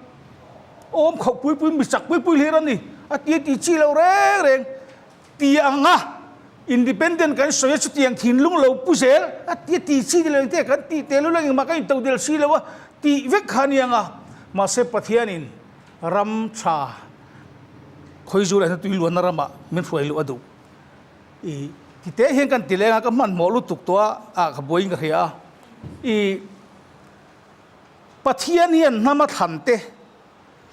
Speaker 2: Awm khoh pui pui mi chak pui pui hlir a ni. A ti a ti chi lo reng reng. Ti anga independent kan sawi a chutiang thinlung lo pu zel a ti a ti chi ni lo engte kan tih tel ula engmah kan intodel si lo a tih vek kha a ni anga. Mahse Pathianin Ram tha Khawizul ah hian tui luanna ramah min hruai luh a duh. I tite hian kan ti leng a, ka hmanhmawh lutuk tawh a, ah ka buaiin ka hria a. I Pathian hian hnam a thlan te,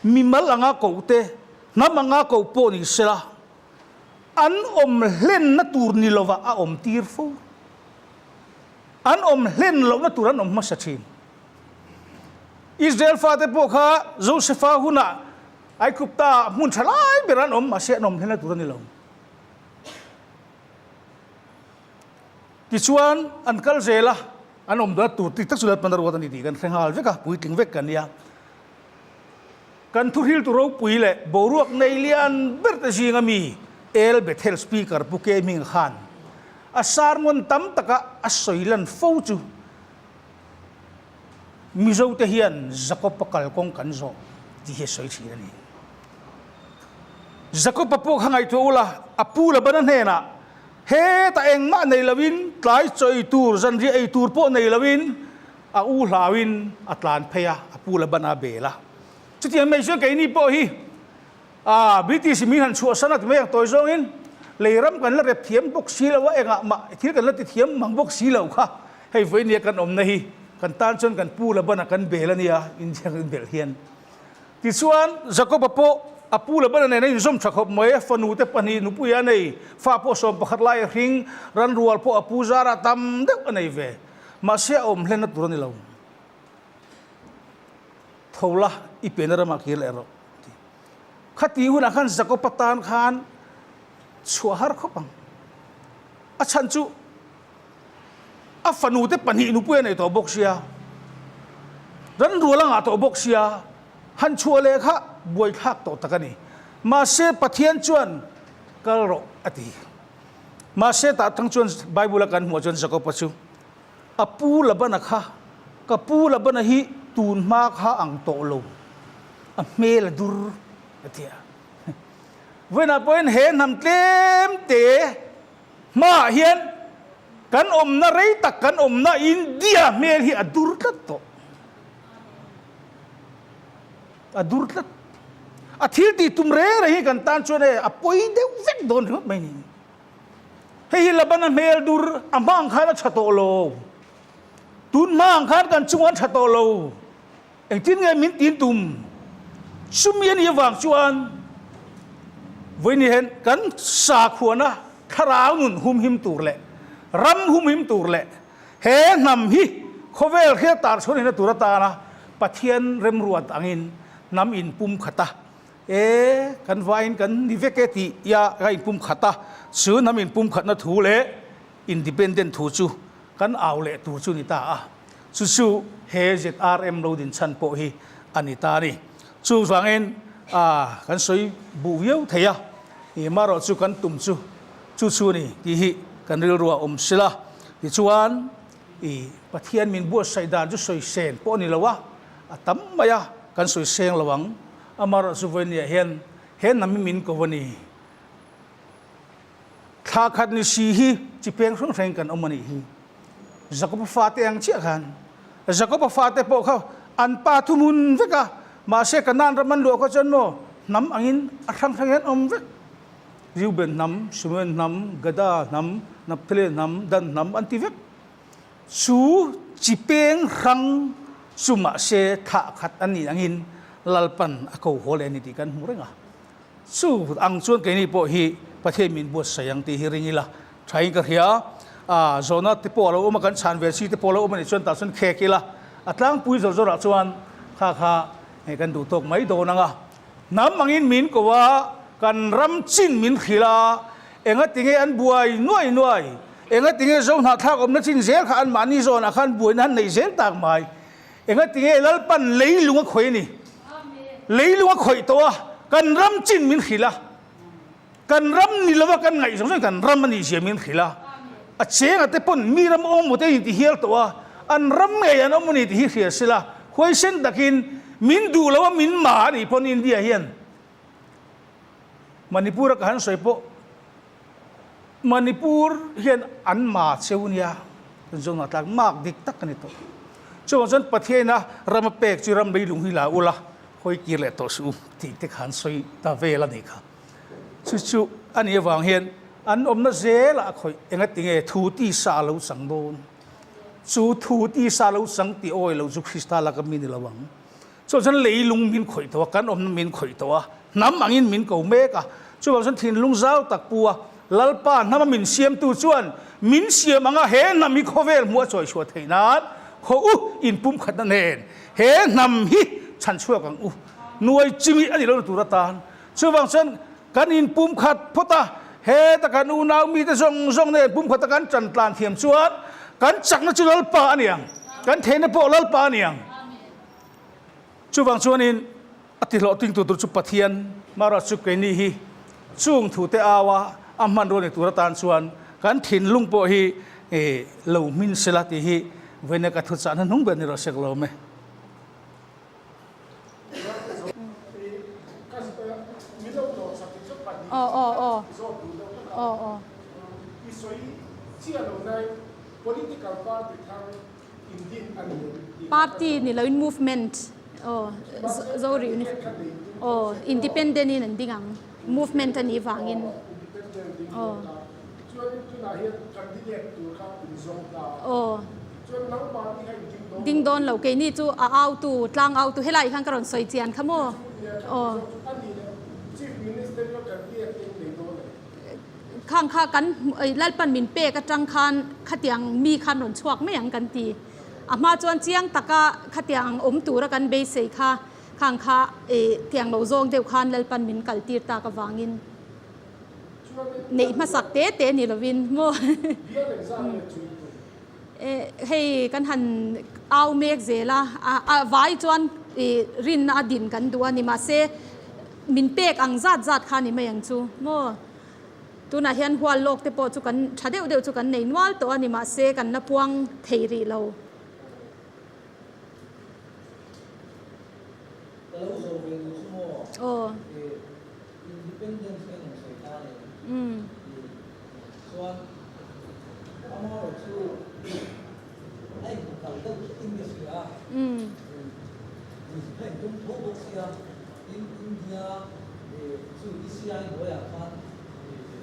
Speaker 2: mimal anga koh te, hnam anga koh pawh ni sela, an awm hlenna tur ni lovah a awm tir fo. An awm hlen lohna tur an awm hmasa thin. Israel fate pawh kha Josefa hunah Aigupta hmun tha lai ber an awm, mahse an awm hlen a tur a ni lo. Tichuan an kal zel a, an awm dawn tur tik tak chu Lalpan a ruat a ni tih kan hre nghal vek a, puitling vek kan nia. Kan thuhriltu ropui leh boruak nei lian ber te zinga mi El Bethel Speaker Pu K Hminga khan a sermon tam taka a sawi lan fo chu Mizote hian Jakob-a kalkawng kan zawh tih hi a sawi thin a ni. Jakob-a pawh kha ngaihtuah ula, a pu Labana hnenah, Hetah engmah nei loin, tlai chaw ei tur, zanriah ei tur pawh nei loin, a u hlauin a tlan phei a, a pu Labana a bel a. Chutiang mai chuan keini pawh hi A, British min han chhuahsan a ti mai ang tawi zawngin lei ram kan la rep thiam bawk si lo a, engah mah thil kan la ti thiam mang bawk si lo kha hei vawinia kan awmna hi kan tan chuan kan pu Labana kan bel a nia India kan belh hian. Tichuan Jacob-a pawh a pu Labana nen a inzawm tha khawp mai, fanu te pahnih nupui a nei, fa pawh 11 lai a hring, ranrual pawh a pu zarah tam deuh a nei ve. Mahse a awm hlenna tur a ni lo. Tho la, i pianna ramah kir leh rawh. Ti. Khati hunah khan Jakob-a tan khan chhuah har khawp ang. A chhan chu a fanute panihnu pui a nei tawh bawk sia, ranrual a ngah tawh bawk sia, han chhuah leh kha buaithlak tawh tak a ni. Mahse Pathian chuan kal rawh a ti. Mahse tah tang chuan Bible-a kan hmuh chuan Jakob-a chu A pu Labana kha, Ka pu Labana hi tun hma kha ang tawh lo, a hmel a dur, a ti a. Vawiinah pawhin he hnam tlem te hmaah hian kan awmna rei tak kan awmna India hmel hi a dur tlat tawh. A dur tlat. A thil tih tum reng reng hi kan tan chuan e a pawi deuh vek dawn ringawt mai ni. Hei hi Labana hmel dur a hma ang khan a tha tawh lo. Tun hma ang khan kan chungah an tha tawh lo. Engtin nge min tin tum? Chumi a nih avang chuan vawiin hian kan sakhuana thlarau nun humhim tur leh ram humhim tur leh he hnam hi khawvel hriat tar chhuan ina tur atana Pathian remruat angin hnam inpumkhat a E, kan vaiin kan ni vek e tih ia ka inpumkhat a, chu hnam inpumkhatna thu leh independent thu chu kan au leh tur chu ni ta a. Chu chu he ZRM lo din chhan pawh hi a ni ta a ni. Chuvangin a kan sawi buh viau thei a, i marawh chu kan tum chu chu chu a ni tih hi kan rilruah awm sila. Tichuan i Pathian min buatsaih dan chu sawi sen pawh a ni lo a, a tam mai a, kan sawi seng lo ang. Amaherawh chu vawinia hian he hnam hi min ko a ni. Thla khat ni si hi chi peng hrang hrangin kan awm a nih hi. Jakoba fate ang chiah khan Jakoba fate pawh kha an pa thuhmun vek a, mahse Kanaan ram an luah kha chuan maw hnam angin a hrang hrangin an awm vek. Reuben hnam, Simeon hnam, Gada hnam, Naphtali hnam, Dan hnam an ti vek. Chu chi peng hrang chu mahse thah khat a nih angin Lalpan a ko haw leh a ni tih kan hmu reng a. Chu ang chuan keini pawh hi Pathian min buatsaih ang tih hi ring ila thain ka hria. A zawhna te pawh a lo awm a, kan chhan ve chi te pawh a lo awm a nih chuan tah chuan khek ila a tlangpui zawr zawrah chuan kha kha kan duh tawk mai dawn ang a. Hnam angin min ko a, kan ram chin min hrilh a, enga tinge an buai nuai nuai, enga tinge zo hnahthlak awmna chin zel kha anmahni zawnah khan buaina an neih zel tak mai. Enga tinge Lalpan leilung a khawih a ni? Leilung a khawih tawh a, kan ram chin min hrilh a, kan ram ni lova kan ngaih zawng zawng kan ram a nih zia min hrilh a, a chenga te pawn mi ram awm maw te in ti hial tawh a, an ram ngei an awm a ni tih hi hria sila, huaisen takin min duh lo a min ma a nih pawn India hian Manipur a ka han sawi pawh Manipur hian an ma cheu nia, zawnah tlak mak dik tak a ni tawh. Chuvang chuan Pathiaina ram a pek chu ram leilung hi la ula, hawi kir leh tawh suh u tih te kha an sawi ta vel a nih kha. Chu chu a nih avang hian an awmna zelah a khawih engati nge thu tisa a lo chang dawn? Chu thu tisa a lo chang tih awi lo chu Krista laka mi ni lo ang. Chuvang chuan leilung min khawih tawh a, kan awmna min khawih tawh a, hnam angin min ko mek a. Chuvang chuan thinlung zau tak pu a, Lalpa hnama min siamtu chuan min siam anga he hnam hi khawvel hmuh a chawi chhuah theih nan khaw u inpumkhatna nen he hnam hi chhan chhuak ang u. Nuai chimi a ni lo na tur atan. Chuvang chuan kan inpumkhat phawt a, heta kan unau mite zawng zawng nen pumkhata kan tan tlan thiam chuan kan chakna chu Lalpa a ni ang, kan theihna pawh Lalpa a ni ang. Chuvang chuanin a tihlawhting tur tur chu Pathian Mara chu keini hi chung thute aua a hmanrua ni tur atan chuan kan thinlung pawh hi lo hmin sela tih hi vawiina ka thuchah hnuhnung ber ni rawh sek lo awm e.
Speaker 1: Party ni loin movement aw Zori aw independent in an ding ang movement a nih vangin aw aw ding dawn lo keini chu a autu tlang autu helai khan ka rawn sawi chian kha maw aw. Khang kha kan Lalpan min pek atang khan khatiang mi khan rawn chhuak mai ang kan ti. A hma chuan chiang taka khatiang ang awm tura kan beisei kha khang kha tiang lo zawng deuh khan Lalpan min kal tir tak avangin neih hmasak te te ni lovin maw. Hei kan han au mek zel a, a vai chuan rinna a din kan duh a ni mahse min pek ang zat zat kha ni mai ang chu maw. Tunah hian hual lawk te pawh chu kan tha deuh deuh chu kan nei nual tawh a ni mahse kan la puang thei rih lo.
Speaker 3: Ka lo zawh ve duh chu maw?
Speaker 1: Aw.
Speaker 3: Independence kan rawn sawi ta ni. Chuan amaherawh chu a inhmu kal deuh hlekin ka hria a. A intum tho bawk sia, tin India chu ECI hnuaiah khan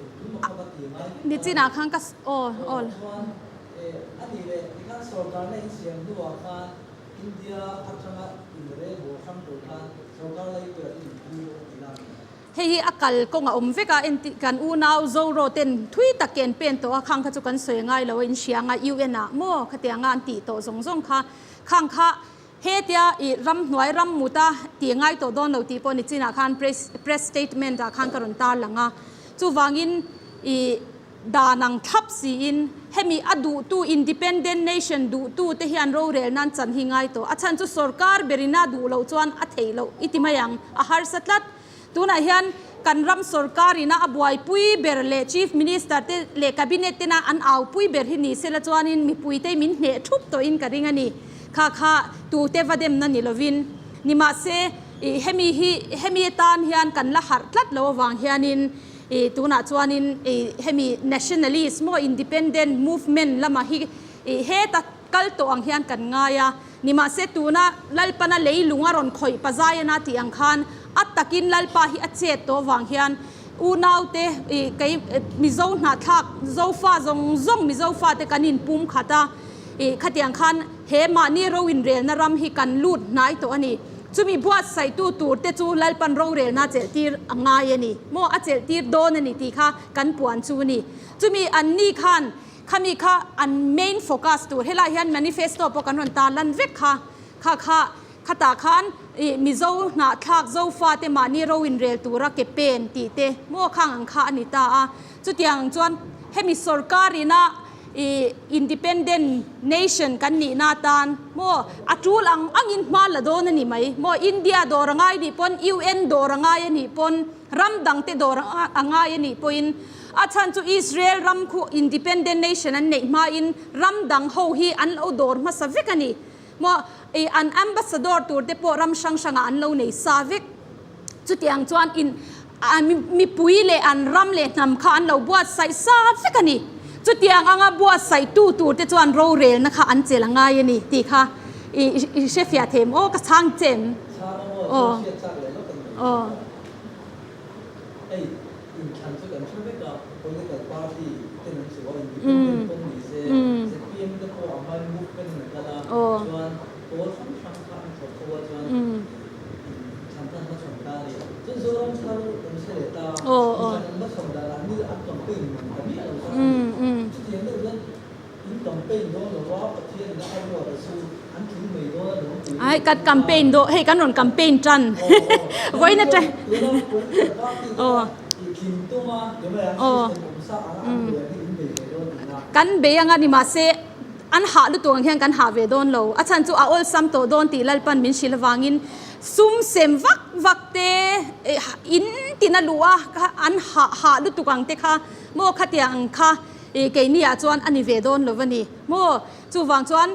Speaker 3: engtum a kha va ti ngai tih
Speaker 1: Nichinah khan ka aw aw.
Speaker 3: Chuan a nih leh tikhan sorkarna insiam hnuah khan India atanga inrel haw hrang tur khan sorkar laipuiah te inpui dawn tih na a ni.
Speaker 1: Hei hi a kal kawng a awm vek a, enti kan unau Zoro ten thui tak ke an pen tawh a, khang kha chu kan sawi ngai lo a, in hria anga UN ah maw khatianga an tih tawh zawng zawng kha, khang kha hetia i ramhnuai ram mut a tih ngai tawh dawn lo tih pawh nichinah khan press press statement ah khan ka rawn tar lang a, chuvangin i Dan ang thlap siin hemi a duhtu independent nation duhtu te hian rorel nan chan hi ngai tawh. A chhan chu sorkar berin a duh loh chuan a theih loh i ti mai ang, a harsa tlat. Tunah hian kan ram sorkar ina a buaipui ber leh Chief Minister te leh Cabinet tena an aupui ber hi ni sela chuanin mipuite min hneh thup tawhin ka ring a ni. Kha kha tute va demna ni lovin. Nimahse hemi hi hemi atan hian kan la harh tlat lo avang hianin I tunah chuanin i hemi nationalist maw independent movement lamah hi i heta kal tawh ang hian kan ngai a, nimahse tuna Lalpana leilung a rawn khawih Pazaiana tih ang khan a takin Lalpa hi a chet tawh avang hian unaute i kei Mizo hnahthlak Zofa zawng zawng Mizo fate kan inpum khat a, i khatiang khan he mahni ro inrelna ram hi kan lut hnai tawh a ni. Chumi buatsaihtu tur te chu Lalpan rorelna chelhtir a ngai a ni maw, a chelhtir dawn a ni tih kha kan puan chu a ni. Chumi an ni khan khami kha an main focus tur, helai hian manifesto pawh kan rawn tarlan vek kha, kha kha khatah khan ih Mizo hnahthlak Zofa te mahni ro inrel tura ke pen tih te maw khang ang kha a ni ta a. Chutiang ang chuan hemi sorkar ina ih independent nation kan nihna atan maw a tul ang angin hma la dawn a ni mai maw India dawr a ngai nih pawn UN dawr a ngai a nih pawn ram dang te dawr a ngai a nih pawhin a chhan chu Israel ram khu independent nation an neih hmain ram dang ho hi an lo dawr hmasa vek a ni maw ih an ambassador tur te pawh ram hrang hrangah an lo nei sa vek. Chutiang chuan in mipui leh an ram leh hnam kha an lo buatsaih sa vek a ni. Chutiang anga buatsaihtu tur te chuan rorelna kha an chelh a ngai a ni tih kha i hrefiah thei em? Aw ka chhang che em?
Speaker 3: Chhang a maw? Chuan hriat chak leh lawk a ni mai.
Speaker 1: Aw.
Speaker 3: Hei inthlan chu kan hre vek a, political party ten an chu a, independent pawn ni se, zpm te pawh a hmain movement in a kal a, chuan pawl hrang hrang kha an thawk ho a chuan
Speaker 1: Ai kan campaign daw hei kan rawn campaign tan vawiin atang aw aw kan bei anga ni mahse An hah lutuk ang hian kan hah ve dawn lo. A chhan chu a awlsam tawh dawn tih Lalpan min hrilh avangin sum sem vak vak te in tin a luh a, an hah hah lutuk ang te kha maw khatiang ang kha keini ah chuan a ni ve dawn lo a ni maw. Chuvang chuan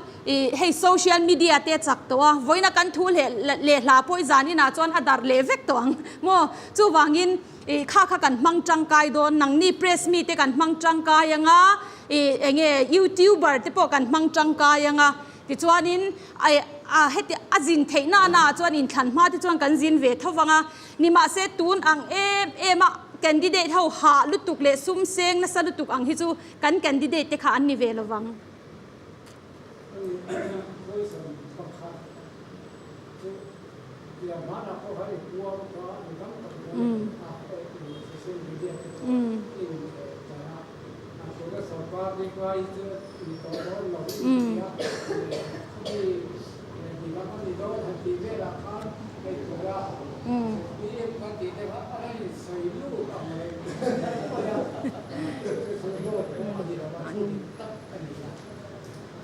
Speaker 1: hei social media te a chak tawh a, vawiina kan thu leh leh hla pawh i zanin ah chuan a darh leh vek tawh ang maw. Chuvangin Ih kha kha kan hmang tangkai dawn, nangni press mi te kan hmang tangkai anga, ih enge youtuber te pawh kan hmang tangkai anga, tichuanin eh a heti a zin theih na na ah chuan inthlan hma te chuan kan zin ve tho vang a, nimahse tun ang em em a candidate ho hah lutuk leh sum seng nasa lutuk ang hi chu kan candidate te kha an ni ve lo vang.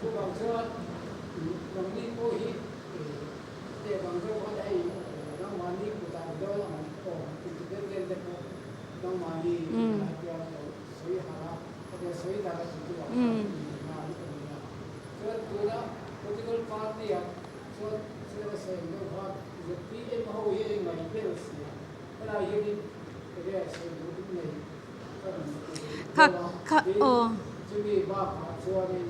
Speaker 4: Chuvang chuan nangni pawh hi teh vang deuh khan hei nangmahni kutah ni dawn ang aw independent te pawh nangmahni hetia lo sawi harh a, hetia sawi darh a tih duh ah khan inhna an awm nia. Chuan tuna political party ah chuan thil a sawi ang deuh khan zpm ho hi a ingaih ber si a, helai hianin enge sawi duh in nei ka rawn ti deuh a, tin chumi bakah chuanin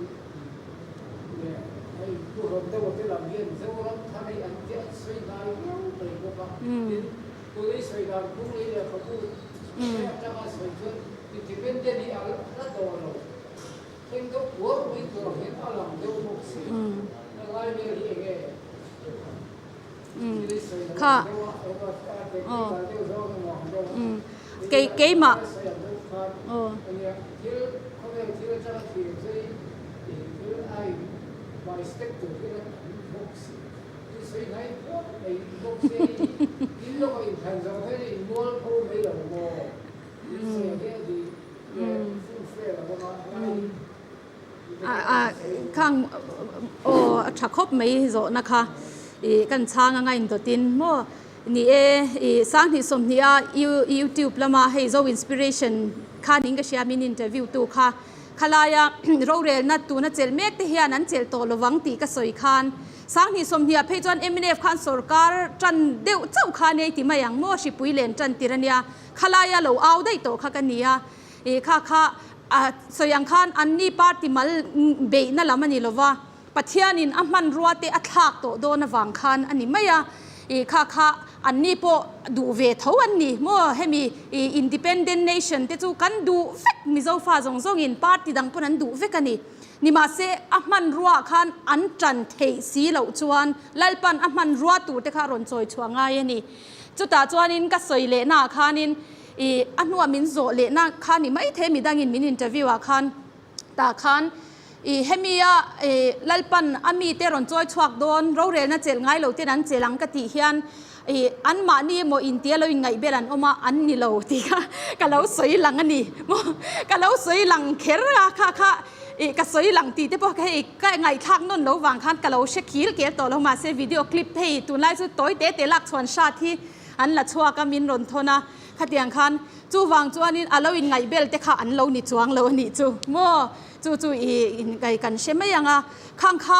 Speaker 4: hei pu rawm deuh te lam hian Zoram thar hi an ti an sawi hnai viau mai bawk a, tin tuna i sawi dan phung leh lehkhabu te atanga sawi chuan independent hi a la tawh lo, thleng deuh kuar mai tur ang hian a lang deuh bawk si, a lai vel hi enge thil i sawi lam ang deuh a, technical deuh zawng emaw ang deuh a.
Speaker 1: Kei keimah aw. Khang aw a tha khawp mai zawhna kha ih kan chhang anga indawtin maw. Ni e, i Sanghnih 20 a YouTube lama hei Zo Inspiration kha ning ka hria min interview tu kha khalaia rorelna tuna chelh mek te hian an chelh tawh lovang tih ka sawi khan Sanghnih 20 ah phei chuan mnf khan sorkar tan deuh chauh kha nei ti mai ang maw hripui len tan tir ania khalaia lo au daih tawh kha ka nia i kha kha a sawi ang khan anni party mal beihna lam a ni lova. Pathianin a hmanrua te a thlak tawh dawn avang khan a ni mai a, ih kha kha anni pawh duh ve tho an ni maw? Hemi ih independent nation te chu kan duh vek Mizo fa zawng zawngin party dang pawn an duh vek a ni. Nimahse, a hmanruaah khan an tan theih si loh chuan Lalpan a hmanrua tur te kha a rawn chawi chhuah ngai a ni. Chutah chuanin ka sawi lehnaah khanin ih a hnua min zawh lehna kha ni maithei midangin min interview ah khan tah khan ih hemi a ih Lalpan a mite rawn chawi chhuak dawn rorelna chelh ngai lo ten an chelh ang ka tih hian ih anmahni emaw intia lo inngaih bel an awm a an ni lo tih kha ka lo sawi lang a ni maw ka lo sawi lang kher a kha kha ih ka sawi lang tih te pawh kha hei ka ngaihthlak nawn lo vang khan ka lo hre khil kel tawh lo mahse video clip hei tunlai chu tawi te te lak chhuan hrat hi an la chhuak a min rawn thawn a khatiang khan chuvang chuanin a lo inngaih bel te kha an lo ni chuang lo a nih chu maw chu chu ih in kan hre mai ang a khang kha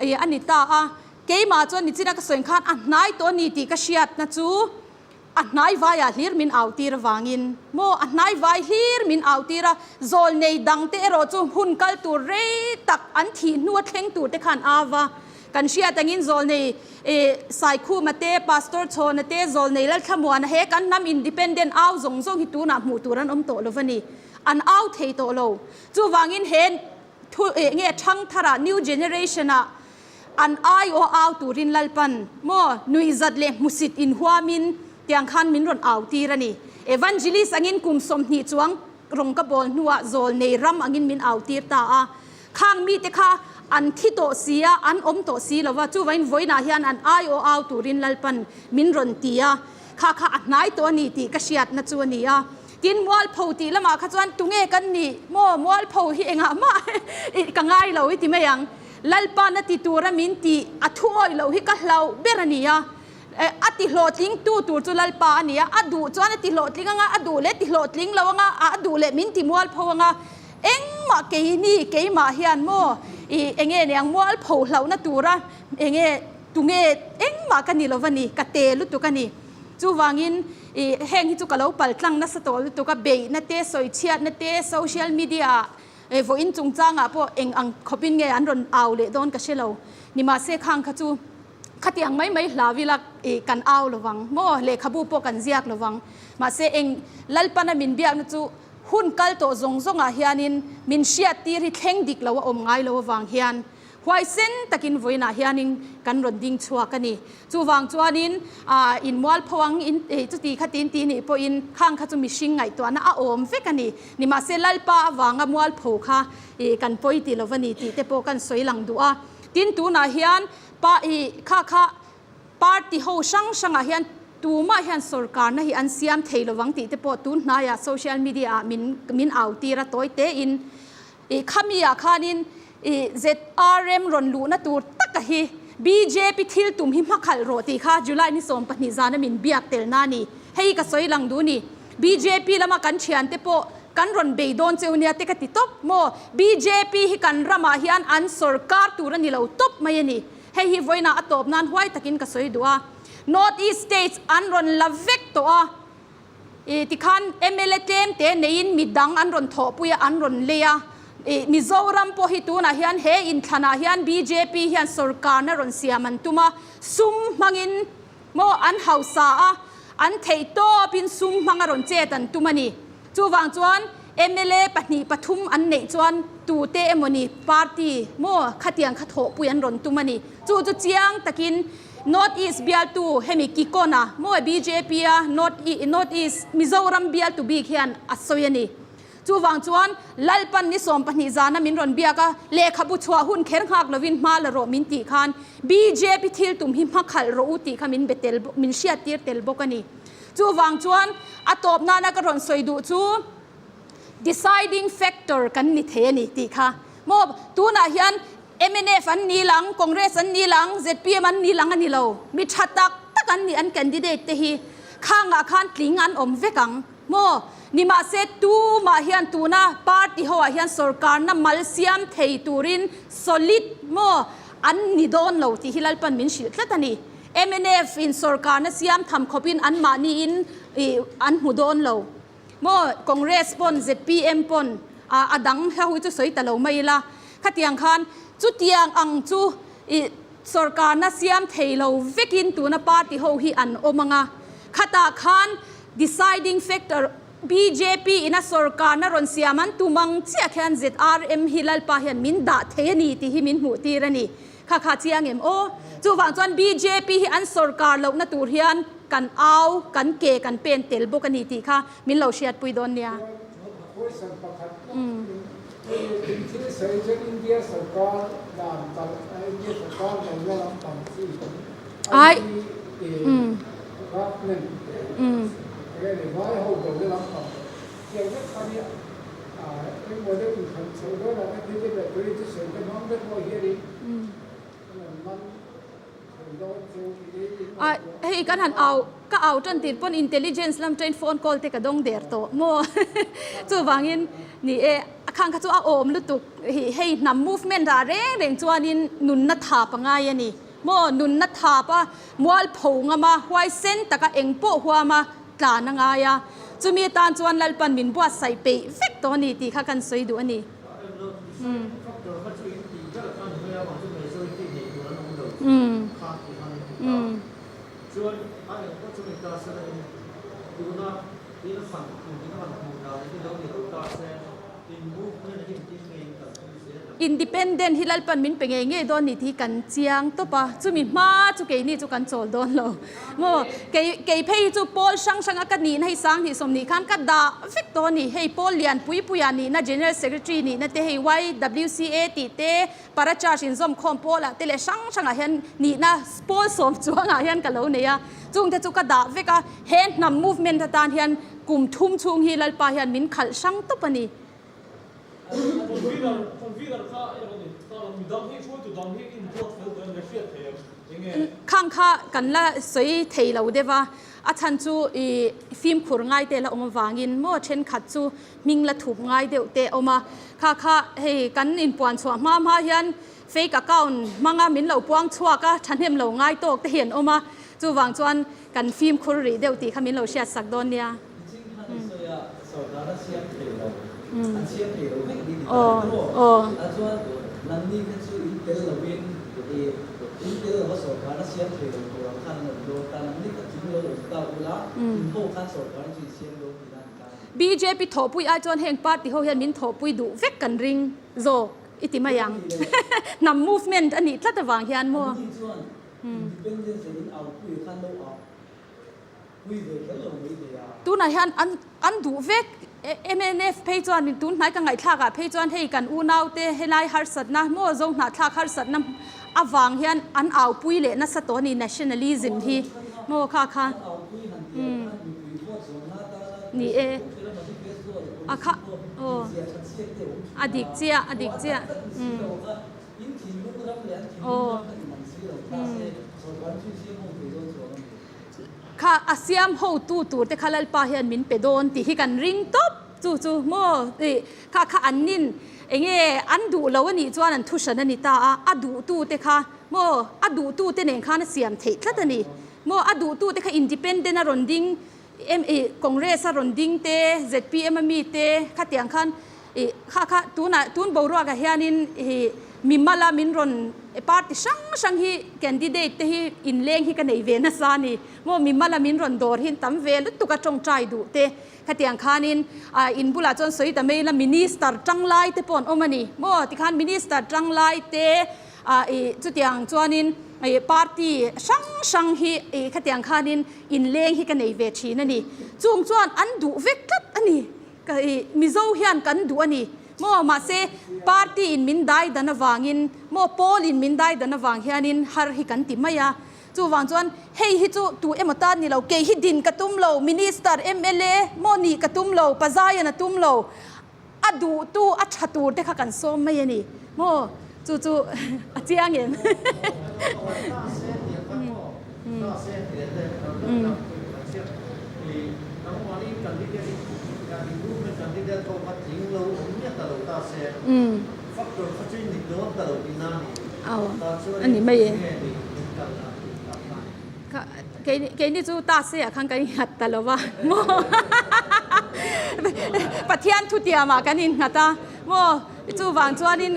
Speaker 1: ih a ni ta a. Keimah chuan nichina ka sawi khan a hnai tawh a ni tih ka hriatna chu a hnai vaiah hlir min au tir avangin maw a hnai vai hlir min au tir a, zawl nei dangte erawh chu hun kal tur rei tak an thih hnua thleng tur te khan a va kan hriat angin zawl nei Saikhuma te, Pastor Chhawna te, zawl nei Lalthlamuana he kan hnam independent au zawng zawng hi tunah hmuh tur an awm tawh lo va ni, an au thei tawh lo. Chuvangin he thu nge thangtharah new generation ah An aiawh au turin Lalpan maw nuihzat leh hmusit inhuamin tiang khan min rawn au tir a ni. Evangelist angin kum 20 chuang rawng ka bawl hnuah zawl nei ram angin min au tir ta a. Khang mite kha an thi tawh si a, an awm tawh si lo va, chuvain vawiinah hian an aiawh au turin Lalpan min rawn ti a. Kha kha a hnai tawh a ni tih ka hriatna chu a ni a. Tin, mualpho tih lamah kha chuan tunge kan nih maw mualpho hi engah mah ka ngai lo i ti mai ang. Lalpa'n a ti tura min tih a thu awih loh hi ka hlauh ber a ni a, a ti hlawhtling tu tur chu Lalpa a ni a, a duh chuan a ti hlawhtling anga, a duh leh ti hlawhtling lo anga, a duh leh min ti mualpho anga, engmah keini keimah hian maw i enge ni ang mualpho hlauhna tura enge tunge engmah ka ni lo va ni, ka te lutuk a ni. Chuvangin i heng hi chu ka lo paltlang nasa tawh lutuk a, beihna te, sawichhiatna te, social media ah E vawiin chungchangah pawh eng ang khawpin nge an rawn au leh dawn ka hre lo. Nimahse khang kha chu khatiang mai mai hlau ila i kan au lo vang maw? Lehkhabu pawh kan ziak lo vang. Mahse eng Lalpana min biakna chu hun kal tawh zawng zawngah hianin min hriattir hi thleng dik lo a awm ngai lo avang hian Huaisen takin vawiinah hianin kan rawn ding chhuak a ni. Chuvang chuanin in mualpho ang in chuti khatin ti nih pawhin khang kha chu mihring ngaihtuahna a awm vek a ni. Nimahse Lalpa avanga mualpho kha kan pawi ti lo va ni tih te pawh kan sawi lang duh a. Tin tunah hian pa kha kha party ho hrang hrangah hian tumah hian sorkarna hi an siam thei lovang tih te pawh tun hnaiah social media ah min min au tir a tawi tein. I khami ah khanin i ZRM rawn luhna tur taka hi bjp thil tum hi hmakhalh rawh tih kha July ni 12 zana min biak telna a ni. Hei ka sawi lang duh ni. Bjp lama kan thiante pawh kan rawn bei dawn cheu nia te ka ti tawp maw. Bjp hi kan ramah hian an sorkar tur a ni lo tawp mai a ni. Hei hi vawiinah a tawp nan huai takin ka sawi duh a. North East States an rawn la vek tawh a. I tikhan mla tlem te neiin midang an rawn thawhpui a, an rawn lei a. I Mizoram pawh hi tunah hian he inthlanah hian bjp hian sorkarna rawn siam an tum a, sum hmangin maw an hausa a, an theih tawpin sum hmanga rawn chet an tum a ni. Chuvang chuan mla pahnih pathum an neih chuan tute emawni party maw khatiang kha thawhpui an rawn tum a ni. Chu chu chiang takin North East bialtu hemi Kikona maw bjp a North North East Mizoram bialtu bik hian a sawi a ni. Chuvang chuan Lalpan ni 12 zana min rawn biak a, lehkhabu chhuah hun kher nghak lovin hma la rawh min tih khan bjp thil tum hi hma khalh rawh u tih kha min be tel min hriat tir tel bawk a ni. Chuvang chuan a tawp nana ka rawn sawi duh chu deciding factor kan ni thei a ni tih kha maw tunah hian Mnf an ni lang, Congress an ni lang, zpm an ni lang a ni lo. Mi tha tak tak an ni an candidate te hi. Khangah khan tling an awm vek ang maw? Nimahse tumah hian tuna party ho ah hian sorkarna mal siam thei turin solid maw an ni dawn lo tih hi Lalpan min hrilh tlat a ni. Mnf in sorkarna siam tham khawpin anmahni in an hmu dawn lo. Maw Congress pawn zpm pawn a dang hla hui chu sawi ta lo mai ila khatiang khan chutiang ang chu i sorkarna siam thei lo vekin tuna party ho hi an awm anga khatah khan deciding factor. Bjp in a sorkarna rawn siam an tum ang chiah khian ZRM hi Lalpa hian min dah thei a ni tih hi min hmuh tir a ni. Kha kha chiang em aw? Chuvang chuan bjp hi an sorkar lohna tur hian kan au, kan ke kan pen tel bawk a ni tih kha min lo hriatpui dawn nia.
Speaker 4: Question pakhat in thil sawi chuan India sorkar dan kalh India sorkar lohna lampang chi
Speaker 1: Ai. Ai, hei kan han au, ka au tan tir pawn intelligence lam train phone call te ka dawng der tawh maw? Chuvangin ni e, a khang kha chu a awm lutuk hi hei hnam movement ah reng reng chuanin nunna thap a ngai a ni. Maw nunna thap a, mualpho ngam a, huaisen taka eng pawh huam a tlan a ngai a. Chumi atan chuan Lalpan min buatsaih peih vek tawh a ni tih kha kan sawi duh a ni. Independent hi Lalpan min pe ngei ngei dawn ni tih hi kan chiang tawp a, chumi hma chu keini chu kan chawl dawn lo maw? Kei kei phei hi chu pawl hrang hranga ka nihna hi Sanghnih sawmnih khan ka dah vek tawh a ni. Hei pawl lian pui puia nihna General Secretary nihna te hei YWCA tih te Para Church inzawmkhawm pawlah te leh hrang hrangah hian nihna pawl sawm chuangah hian ka lo nei a, chungte chu ka dah vek a, he hnam movement atan hian kum thum chhung hi Lalpa hian min khalh hrang tawp a ni. Khang kha kan la sawi thei lo deuh a, a chhan chu i fimkhur ngai te la awm avangin maw thenkhat chu hming la thup ngai deuh te a awm a, kha kha hei kan inpuan chhuah hma hma hian fake account hmanga min lo puang chhuak a, thahnem lo ngai tawk te hi an awm a, chuvang chuan kan fimkhur rih deuh tih kha min lo hriatsak dawn nia. Bjp thawhpui ai chuan heng party ho hian min thawhpui duh vek kan ring zawk i ti mai ang. Hnam movement a nih tlat avang hian maw. Tunah hian an an duh vek mnf phei chuan tun hnai ka ngaihthlak ah phei chuan hei kan unau te helai harsatna maw zo hnahthlak harsatna avang hian an aupui leh nasa tawh a ni nationalism hi maw kha kha umm ni e a kha aw a dik chiah a dik chiah umm. Aw umm. Kha a siam hotu tur te kha Lalpa hian min pe dawn tih hi kan ring tawp chu chu maw tih kha kha an nin enge an duh lo a nih chuan an thu hran a ni ta a, a duh tu te kha maw a duh tu te nen khan a siam theih tlat a ni maw a duh tu te kha independent a rawn ding em ih Congress a rawn ding te zpm a mi te khatiang khan ih kha kha tunah tun boruakah hianin ih mimala min rawn party hrang hrang hi candidate te hi inleng hi ka nei ve nasa a ni maw mimala min rawn dawr hi tam ve lutuk a tawngtai duh te khatiang khanin ah in bulah chuan sawi ta mai ila minister tanglai te pawh an awm a ni maw tikhan minister tanglai te ah ih chutiang chuanin ih party hrang hrang hi ih khatiang khanin inleng hi ka nei ve thin a ni. Chung chuan an duh vek tlat a ni. Ka i Mizo hian kan duh a ni. Maw mahse party in min dai dan avangin maw pawl in min dai dan avang hianin har hi kan ti mai a. Chuvang chuan hei hi chu tu emaw tan ni lo, kei hi din ka tum lo, minister, mla maw nih ka tum lo, pazaian a tum lo, A duhtu a tha tur te kha kan sawm mai a ni maw? Chu chu a chiang em? Aw a ni mai e. Keini chu ta se ah khan kan innghat ta lo va maw Pathian thutiam ah kan innghat a maw. Chuvang chuanin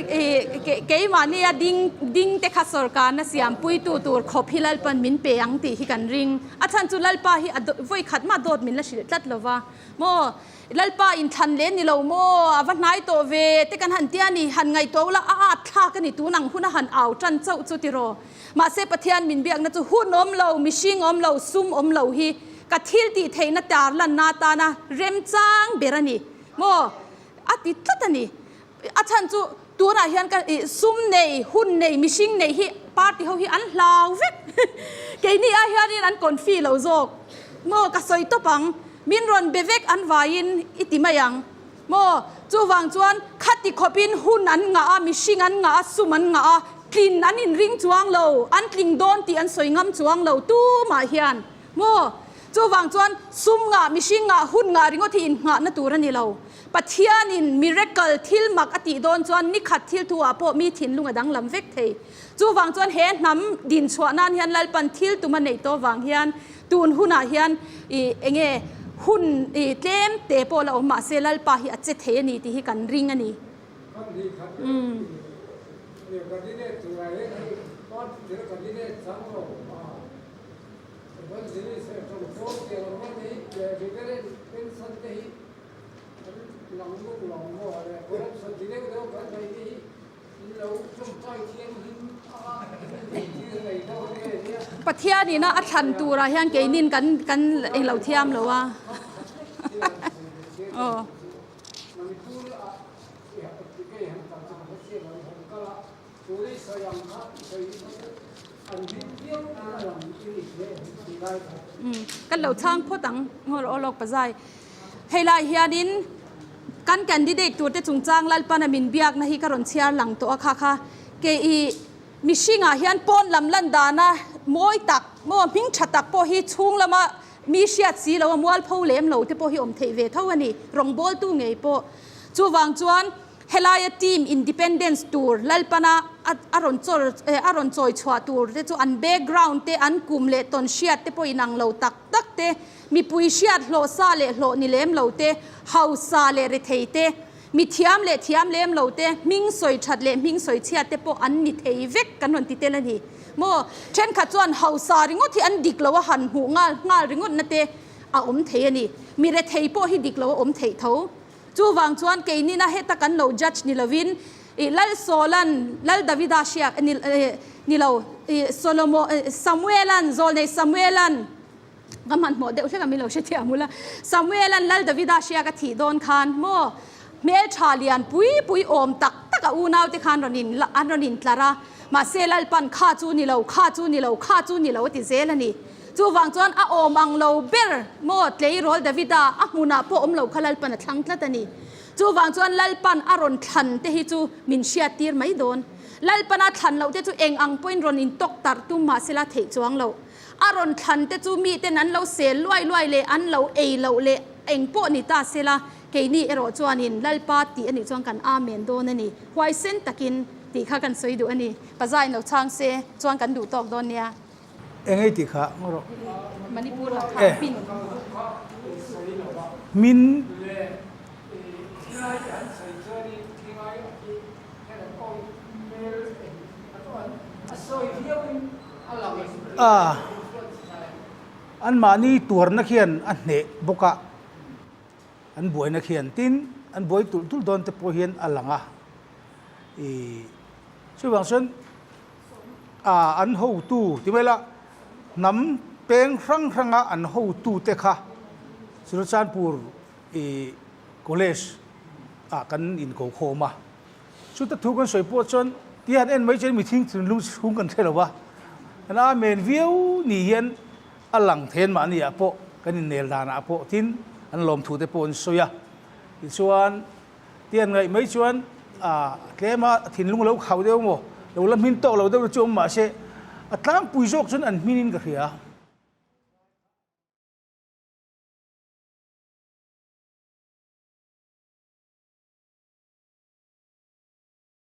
Speaker 1: keimahnia ding ding te kha sawrkarna siampuitu tur khawp hi Lalpan min pe ang tih hi kan ring. A chhan chu Lalpa hi a vawi khat mah dawt min la hrilh tlat lo va. Maw Lalpa inthlan leh ni lo maw a va hnai tawh ve te kan han tia ni han ngaihtuah ula a at thlak a ni tun ang hun a han au tan chauh chu tiraw. Mahse Pathian min biakna chu hun awm lo, mihring awm lo, sum awm lo hi ka thil tih theihna tar lanna atana remchang ber a ni. Maw A ti tlat a ni. A chhan chu tunah hian ka ih sum nei, hun nei, mihring nei hi party ho hi an hlau vek. Keini ah hianin an confi lo zawk. Maw ka sawi tawp ang. Min rawn be vek an vaiin i ti mai ang. Maw chuvang chuan khati khawpin hun an ngah a, mihring an ngah a, sum an ngah a, tlin an inring chuang lo, an tling dawn tih an sawi ngam chuang lo tumah hian. Maw? Chuvang chuan sum ngah, mihring ngah, hun ngah ringawt hi innghahna tur a ni lo. Pathianin miracle, thil mak a tih dawn chuan ni khat thil thu ah pawh mi thinlung a danglam vek thei. Chuvang chuan he hnam dinchhuah nan hian Lalpan thil tum a neih tawh vang hian tun hunah hian ih enge hun ih tlem te pawh la awm mahse Lalpa hi a che thei a ni tih hi kan ring a ni. Umm. Pathian ina a thlan turah hian keinin kan kan englo thiam lo a. Aw. Kan lo chhang phawt ang ngaw aw lawk pazai. Hei lai hianin kan candidate tur te chungchang Lalpana min biakna hi ka rawn chhiar lang tawh a kha kha kei i mihringah hian pawn lam lan dana mawi tak maw hming tha tak pawh hi chhung lama mi hriat si lo a mualpho lem lo te pawh hi awm theih ve tho a ni rawngbawltu ngei pawh. Chuvang chuan Helaia team independence tur Lalpana a rawn chawr a rawn chawi chhuah tur te chu an background te an kum leh tawn hriat te pawh inang lo tak tak te, mipui hriat hlawh sa leh hlawh ni lem lo te, hausa leh rethei te, mi thiam leh thiam lem lo te, hming sawi that leh hming sawi chhiat te pawh an ni thei vek kan rawn ti tel a ni. Maw? Thenkhat chuan hausa ringawt hi an dik lo a han hmuh nghal nghal ringawtna te a awm thei a ni. Mi rethei pawh hi dik lo a awm theih tho. Chuvang chuan keinina heta kan lo judge ni lovin ih Lal Sawlan Lal Davida hriak ni ni lo ih Solomo Samuelan zawlnei Samuelan ka hmanhmawh deuh hlek a min lo hrethiam ula Samuelan Lal Davida hriak a thih dawn khan maw hmeltha lian pui pui awm tak tak a unau te khan rawn in an rawn in tlar a mahse Lalpan kha chu ni lo kha chu ni lo kha chu ni lo a ti zel a ni. Chuvang chuan a awm ang lo ber maw tleirawl Davida a hmunah pawh awm lo kha Lalpan a thlang tlat a ni. Chuvang chuan Lalpan a rawn thlan te hi chu min hriattir mai dawn. Lalpan a thlan loh te chu eng ang pawhin rawn intawk tarh tum mah sela theih chuang loh. A rawn thlan te chu miten an lo sel luai luai leh an lo ei loh leh eng pawh ni ta sela keini erawh chuanin Lalpa tih a nih chuan kan Amen dawn a ni. Huaisen takin tih kha kan sawi duh a ni. Pazain lo chhang se chuan kan duh tawk dawn nia.
Speaker 2: Eng ei tih kha ngaw rawh. E. Min. A. Anmahni tuarna khian a hneh bawk a, an buaina khian tin an buai tulh tulh dawn te pawh hian a lang a. I chuvang chuan. A an hotu ti mai la, hnam peng hrang hranga an hotute kha Churachandpur i college ah kan inko khawm a. Chuta thu kan sawi pawh chuan ti han en mai chuan mi thing thinlung chhung kan hre lo va, kan amen viau ni hian a lang then mahni ah pawh kan innel danah pawh tin an lawmthu te pawh an sawi a. Tichuan Tian ngaih mai chuan a tlem a thinlung a lo khau deuh maw, lo la hmin tawk lo deuh na chu awm mahse a tlangpui zawk chuan an hmin in ka hria.